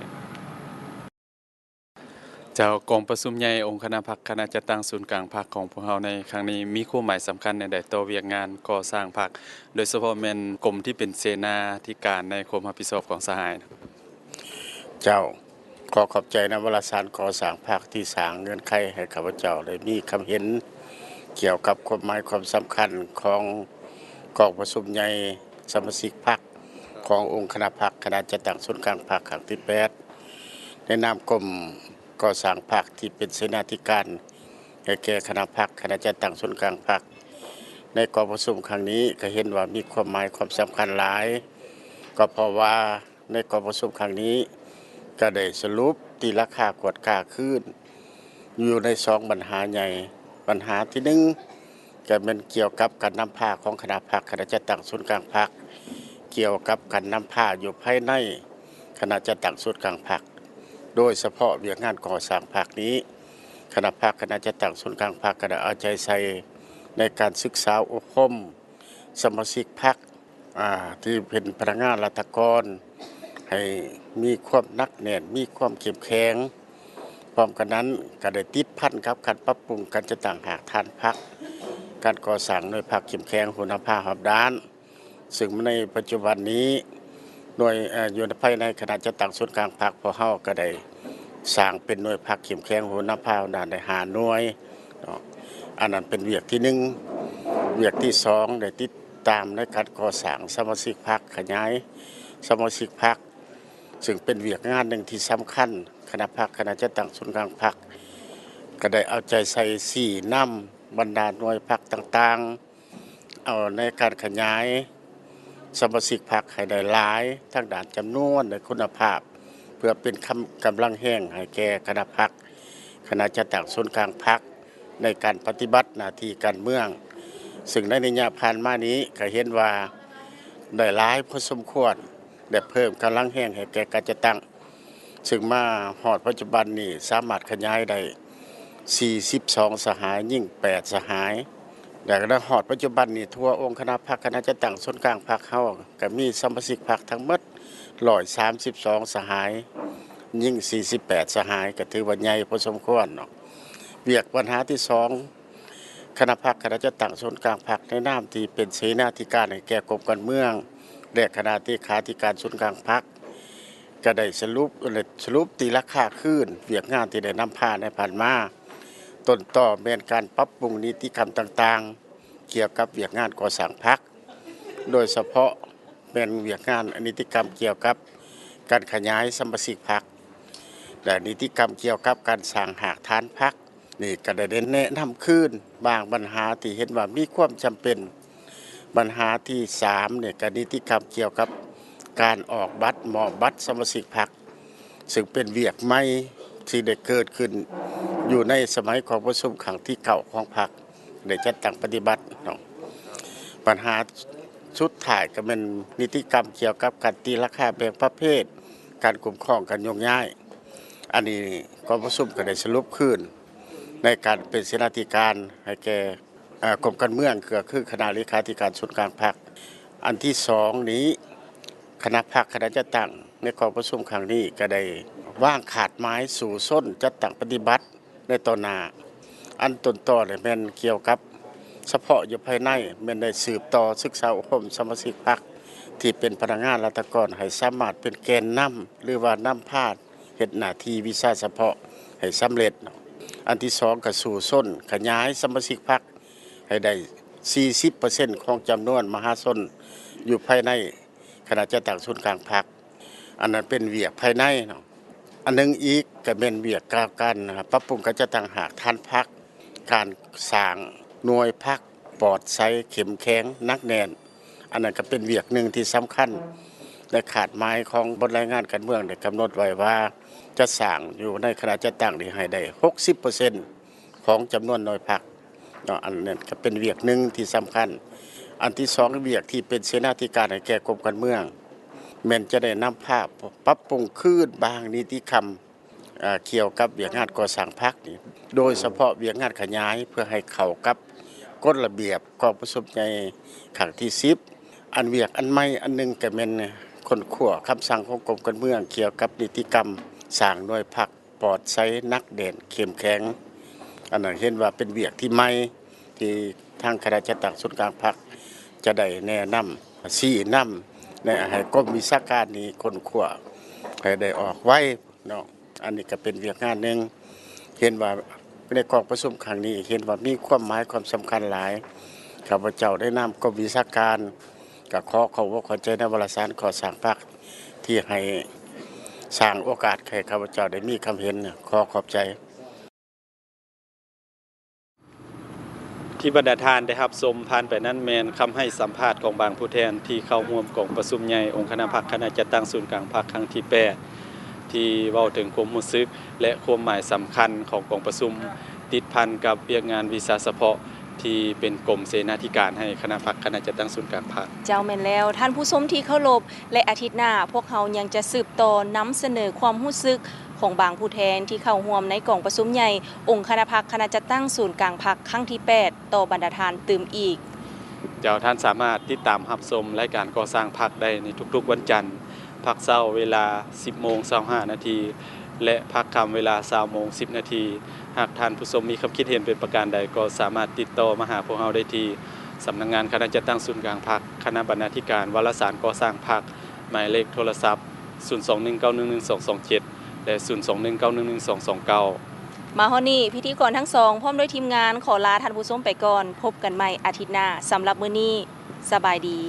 ເຈົ້າ, ກອງປະຊຸມໃຫຍ່ອົງຄະນະພັກຄະນະຈັດຕັ້ງສູນກາງພັກຂອງພວກເຮົາໃນຄັ້ງນີ້ ມີຄວາມໝາຍສຳຄັນແນວໃດຕໍ່ວຽກງານກໍ່ສ້າງພັກ, ໂດຍສະເພາະແມ່ນກົມທີ່ເປັນເສນາທິການໃນຄວາມຮັບຜິດຊອບຂອງສະຫາຍ? ເຈົ້າ, ຂໍຂອບໃຈນຳວາລະສານກໍ່ສ້າງພັກທີ່ສ້າງເງື່ອນໄຂໃຫ້ຂ້າພະເຈົ້າໄດ້ມີຄຳເຫັນກ່ຽວກັບຄວາມໝາຍຄວາມສຳຄັນຂອງກອງປະຊຸມໃຫຍ່ສະມາຊິກພັກຂອງອົງຄະນະພັກຄະນະຈັດຕັ້ງສູນກາງພັກຄັ້ງທີແປດ ໃນນາມກົມກໍ່ສ້າງພັກທີ່ເປັນເສນາທິການໃຫ້ແກ່ຄະນະພັກຄະນະຈັດຕັ້ງສູນກາງພັກ ໃນກອງປະຊຸມຄັ້ງນີ້ກໍເຫັນວ່າມີຄວາມໝາຍຄວາມສຳຄັນຫຼາຍ ກໍເພາະວ່າ ໃນກອງປະຊຸມຄັ້ງນີ້ ກໍໄດ້ສະຫຼຸບຕີລາຄາກວດກາຄືນ ຢູ່ໃນສອງບັນຫາໃຫຍ່. ບັນຫາທີໜຶ່ງ ກໍແມ່ນກ່ຽວກັບການນຳພາຂອງຄະນະພັກຄະນະຈັດຕັ້ງສູນກາງພັກ, ກ່ຽວກັບການນຳພາຢູ່ພາຍໃນຄະນະຈັດຕັ້ງສູນກາງພັກ, ໂດຍສະເພາະວຽກງານກໍ່ສ້າງພັກນີ້ ຄະນະພັກຄະນະຈັດຕັ້ງສູນກາງພັກ ກໍໄດ້ເອົາໃຈໃສ່ໃນການສຶກສາອົບຮົມສະມາຊິກພັກ ອ່າ ທີ່ເປັນພະນັກງານລັດຖະກອນ ໃຫ້ມີຄວາມໜັກແໜ້ນ, ມີຄວາມເຂັ້ມແຂງ. ພ້ອມກັນນັ້ນກໍໄດ້ຕິດພັນກັບການປັບປຸງການຈັດຕັ້ງຮາກຖານພັກ, ການກໍ່ສ້າງໜ່ວຍພັກເຂັ້ມແຂງ, ຫົວໜ້າພາຮອບດ້ານ. ເຊິ່ງໃນປັດຈຸບັນນີ້ ໜ່ວຍ ເອີ ຢູ່ພາຍໃນຄະນະຈັດຕັ້ງສູນກາງພັກ ພວກເຮົາກໍໄດ້ສ້າງເປັນໜ່ວຍພັກເຂັ້ມແຂງ, ຫົວໜ້າພາຮອບດ້ານໄດ້ຫ້າໜ່ວຍເນາະ. ອັນນັ້ນເປັນວຽກທີໜຶ່ງ. ວຽກທີສອງ ໄດ້ຕິດ ຕາມໃນການກໍ່ສ້າງສະມາຊິກພັກ, ຂະຫຍາຍສະມາຊິກພັກ ເຊິ່ງເປັນວຽກງານໜຶ່ງທີ່ສຳຄັນ. ຄະນະພັກ, ຄະນະຈັດຕັ້ງສູນກາງພັກ ກໍໄດ້ເອົາໃຈໃສ່ຊີ້ນຳບັນດາໜ່ວຍພັກຕ່າງໆ ເອົາໃນການຂະຫຍາຍສະມາຊິກພັກໃຫ້ໄດ້ຫຼາຍ ທັງດ້ານຈຳນວນ ແລະ ຄຸນນະພາບ ເພື່ອເປັນກຳ ກຳລັງແຮງໃຫ້ແກ່ຄະນະພັກ, ຄະນະຈັດຕັ້ງສູນກາງພັກ ໃນການປະຕິບັດໜ້າທີ່ການເມືອງ, ເຊິ່ງໃນໄລຍະຜ່ານມານີ້ກໍເຫັນວ່າໄດ້ຫຼາຍພໍສົມຄວນ ແລະ ເພີ່ມກຳລັງແຮງໃຫ້ແກ່ການຈັດຕັ້ງ, ເຊິ່ງມາຮອດປັດຈຸບັນນີ້ສາມາດຂະຫຍາຍໄດ້ສີ່ສິບສອງສະຫາຍ, ຍິງແປດສະຫາຍ, ແລະ ມາຮອດປັດຈຸບັນນີ້ທົ່ວອົງຄະນະພັກ, ຄະນະຈັດຕັ້ງສູນກາງພັກເຮົາ ກໍມີສະມາຊິກພັກທັງໝົດ ຮ້ອຍສາມສິບສອງສະຫາຍ, ຍິງສີ່ສິບແປດສະຫາຍ, ກໍຖືວ່າໃຫຍ່ພໍສົມຄວນເນາະ. ວຽກບັນຫາທີສອງ ຄະນະພັກ, ຄະນະຈັດຕັ້ງສູນກາງພັກ ໃນນາມທີ່ເປັນເສນາທິການໃຫ້ແກ່ກົມການເມືອງ ແລະ ຄະນະເລຂາທິການສູນກາງພັກ ກໍໄດ້ສະຫຼຸບ ສະຫຼຸບຕີລາຄາຄືນວຽກງານທີ່ໄດ້ນຳພາໃນຜ່ານມາ, ຕົ້ນຕໍແມ່ນການປັບປຸງນິຕິກຳຕ່າງໆ ກ່ຽວກັບວຽກງານກໍ່ສ້າງພັກ. ໂດຍສະເພາະແມ່ນວຽກງານນິຕິກຳກ່ຽວກັບການຂະຫຍາຍສະມາຊິກພັກ ແລະ ນິຕິກຳກ່ຽວກັບການສ້າງຮາກຖານພັກ. ນີ້ກໍໄດ້ແນະນຳຄືນບາງບັນຫາທີ່ເຫັນວ່າມີຄວາມຈຳເປັນ. ບັນຫາທີສາມນີ້ກໍນິຕິກຳກ່ຽວກັບການອອກບັດ, ມອບບັດສະມາຊິກພັກ ເຊິ່ງເປັນວຽກໃໝ່ທີ່ໄດ້ເກີດຂຶ້ນຢູ່ໃນສະໄໝກອງປະຊຸມຄັ້ງທີເກົ້າຂອງພັກ ໄດ້ຈັດຕັ້ງປະຕິບັດເນາະ. ບັນຫາສຸດທ້າຍກໍແມ່ນນິຕິກຳກ່ຽວກັບການຕີລາຄາແບ່ງປະເພດ, ການຄຸ້ມຄອງ, ການໂຍກຍ້າຍ. ອັນນີ້ກອງປະຊຸມກໍໄດ້ສະຫຼຸບຄືນ ໃນການເປັນເສນາທິການໃຫ້ແກ່ ເອີ ກົມການເມືອງ ກໍຄືຄະນະເລຂາທິການສູນກາງພັກ. ອັນທີສອງນີ້ ຄະນະພັກຄະນະຈັດຕັ້ງໃນກອງປະຊຸມຄັ້ງນີ້ ກໍໄດ້ວາງຄາດໝາຍສູ້ຊົນຈັດຕັ້ງປະຕິບັດໃນຕໍ່ໜ້າ. ອັນຕົ້ນຕໍນີ້ແມ່ນກ່ຽວກັບສະເພາະຢູ່ພາຍໃນ ແມ່ນໄດ້ສືບຕໍ່ສຶກສາອົບຮົມສະມາຊິກພັກທີ່ເປັນພະນັກງານລັດຖະກອນ ໃຫ້ສາມາດເປັນແກນນຳ ຫຼືວ່ານຳພາ ເຮັດໜ້າທີ່ວິຊາສະເພາະໃຫ້ສຳເລັດ. ອັນທີສອງ ກໍສູ້ຊົນຂະຫຍາຍສະມາຊິກພັກໃຫ້ໄດ້ສີ່ສິບເປີເຊັນຂອງຈຳນວນມະຫາຊົນຢູ່ພາຍໃນຄະນະຈັດຕັ້ງສູນກາງພັກ. ອັນນັ້ນເປັນວຽກພາຍໃນເນາະ. ອັນໜຶ່ງອີກກໍແມ່ນວຽກກ່ຽວກັບການປັບປຸງການຈັດຕັ້ງຮາກຖານພັກ, ການສ້າງໜ່ວຍພັກ ປອດໃສ, ເຂັ້ມແຂງ, ໜັກແໜ້ນ. ອັນນັ້ນກໍເປັນວຽກໜຶ່ງທີ່ສຳຄັນ ແລະ ຄາດໝາຍຂອງບົດລາຍງານການເມືອງໄດ້ກຳນົດໄວ້ວ່າ ຈະສ້າງຢູ່ໃນຄະນະຈັດຕັ້ງນີ້ໃຫ້ໄດ້ຫົກສິບເປີເຊັນຂອງຈຳນວນໜ່ວຍພັກເນາະ. ອັນນັ້ນກໍເປັນວຽກໜຶ່ງທີ່ສຳຄັນ. ອັນທີສອງ ວຽກທີ່ເປັນເສນາທິການໃຫ້ແກ່ກົມການເມືອງ ແມ່ນຈະໄດ້ນຳພາປັບປຸງຄືນບາງນິຕິກຳ ເອີ ກ່ຽວກັບວຽກງານກໍ່ສ້າງພັກນີ້ ໂດຍສະເພາະວຽກງານຂະຫຍາຍເພື່ອໃຫ້ເຂົ້າກັບກົດລະບຽບກອງປະຊຸມໃຫຍ່ຄັ້ງທີສິບ. ອັນວຽກອັນໃໝ່ອັນໜຶ່ງກໍແມ່ນຄົ້ນຄວ້າຄຳສັ່ງຂອງກົມການເມືອງກ່ຽວກັບນິຕິກຳສ້າງໜ່ວຍພັກປອດໃສ, ໜັກແໜ້ນ, ເຂັ້ມແຂງ. ອັນນັ້ນເຫັນວ່າເປັນວຽກທີ່ໃໝ່ ທີ່ທາງຄະນະຈັດຕັ້ງສູນກາງພັກຈະໄດ້ແນະນຳ ຊີ້ນຳ ແນະໃຫ້ກົມວິຊາການນີ້ຄົ້ນຄວ້າໃຫ້ໄດ້ອອກໄວເນາະ. ອັນນີ້ກໍເປັນວຽກງານໜຶ່ງ ເຫັນວ່າໃນກອງປະຊຸມຄັ້ງນີ້ ເຫັນວ່າມີຄວາມໝາຍຄວາມສຳຄັນຫຼາຍ. ຂ້າພະເຈົ້າໃນນາມກົມວິຊາການ ກໍຂໍຂອບອົກຂອບໃຈນຳວາລະສານກໍ່ສ້າງພັກ ທີ່ໃຫ້ສ້າງໂອກາດໃຫ້ຂ້າພະເຈົ້າໄດ້ມີຄຳເຫັນ. ຂໍຂອບໃຈ. ທີ່ບັນດາທ່ານໄດ້ຮັບຊົມຜ່ານໄປນັ້ນ ແມ່ນຄຳໃຫ້ສຳພາດຂອງບາງຜູ້ແທນທີ່ເຂົ້າຮ່ວມກອງປະຊຸມໃຫຍ່ອົງຄະນະພັກຄະນະຈັດຕັ້ງສູນກາງພັກຄັ້ງທີແປດ ທີ່ເວົ້າເຖິງຄວາມຮູ້ສຶກ ແລະ ຄວາມໝາຍສຳຄັນຂອງກອງປະຊຸມ ຕິດພັນກັບວຽກງານວິຊາສະເພາະທີ່ເປັນກົມເສນາທິການໃຫ້ຄະນະພັກຄະນະຈັດຕັ້ງສູນກາງພັກ. ເຈົ້າ ແມ່ນແລ້ວ ທ່ານຜູ້ຊົມທີ່ເຄົາລົບ ແລະ ອາທິດໜ້າ ພວກເຮົາຍັງຈະສືບຕໍ່ນຳສະເໜີຄວາມຮູ້ສຶກຂອງບາງຜູ້ແທນທີ່ເຂົ້າຮ່ວມໃນກອງປະຊຸມໃຫຍ່ອົງຄະນະພັກຄະນະຈັດຕັ້ງສູນກາງພັກຄັ້ງທີແປດ ຕໍ່ບັນດາທ່ານຕື່ມອີກ. ເຈົ້າ ທ່ານສາມາດຕິດຕາມຮັບຊົມລາຍການກໍ່ສ້າງພັກໄດ້ໃນທຸກໆວັນຈັນ ພັກເຊົ້າເວລາສິບໂມງຊາວຫ້ານາທີ ແລະ ພັກຄ່ຳເວລາຊາວໂມງສິບນາທີ. ຫາກທ່ານຜູ້ຊົມມີຄຳຄິດເຫັນເປັນປະການໃດ ກໍສາມາດຕິດຕໍ່ມາຫາພວກເຮົາໄດ້ທີ່ສຳນັກງານຄະນະຈັດຕັ້ງສູນກາງພັກ, ຄະນະບັນນາທິການວາລະສານກໍ່ສ້າງພັກ, ໝາຍເລກໂທລະສັບ ສູນສອງໜຶ່ງເກົ້າໜຶ່ງໜຶ່ງສອງສອງເຈັດ ແລະ ສູນສອງໜຶ່ງເກົ້າໜຶ່ງໜຶ່ງສອງສອງເກົ້າ. ມາຮອດນີ້ ພິທີກອນທັງສອງ ພ້ອມດ້ວຍທີມງານ ຂໍລາທ່ານຜູ້ຊົມໄປກ່ອນ. ພົບກັນໃໝ່ອາທິດໜ້າ. ສຳລັບມື້ນີ້ ສະບາຍດີ.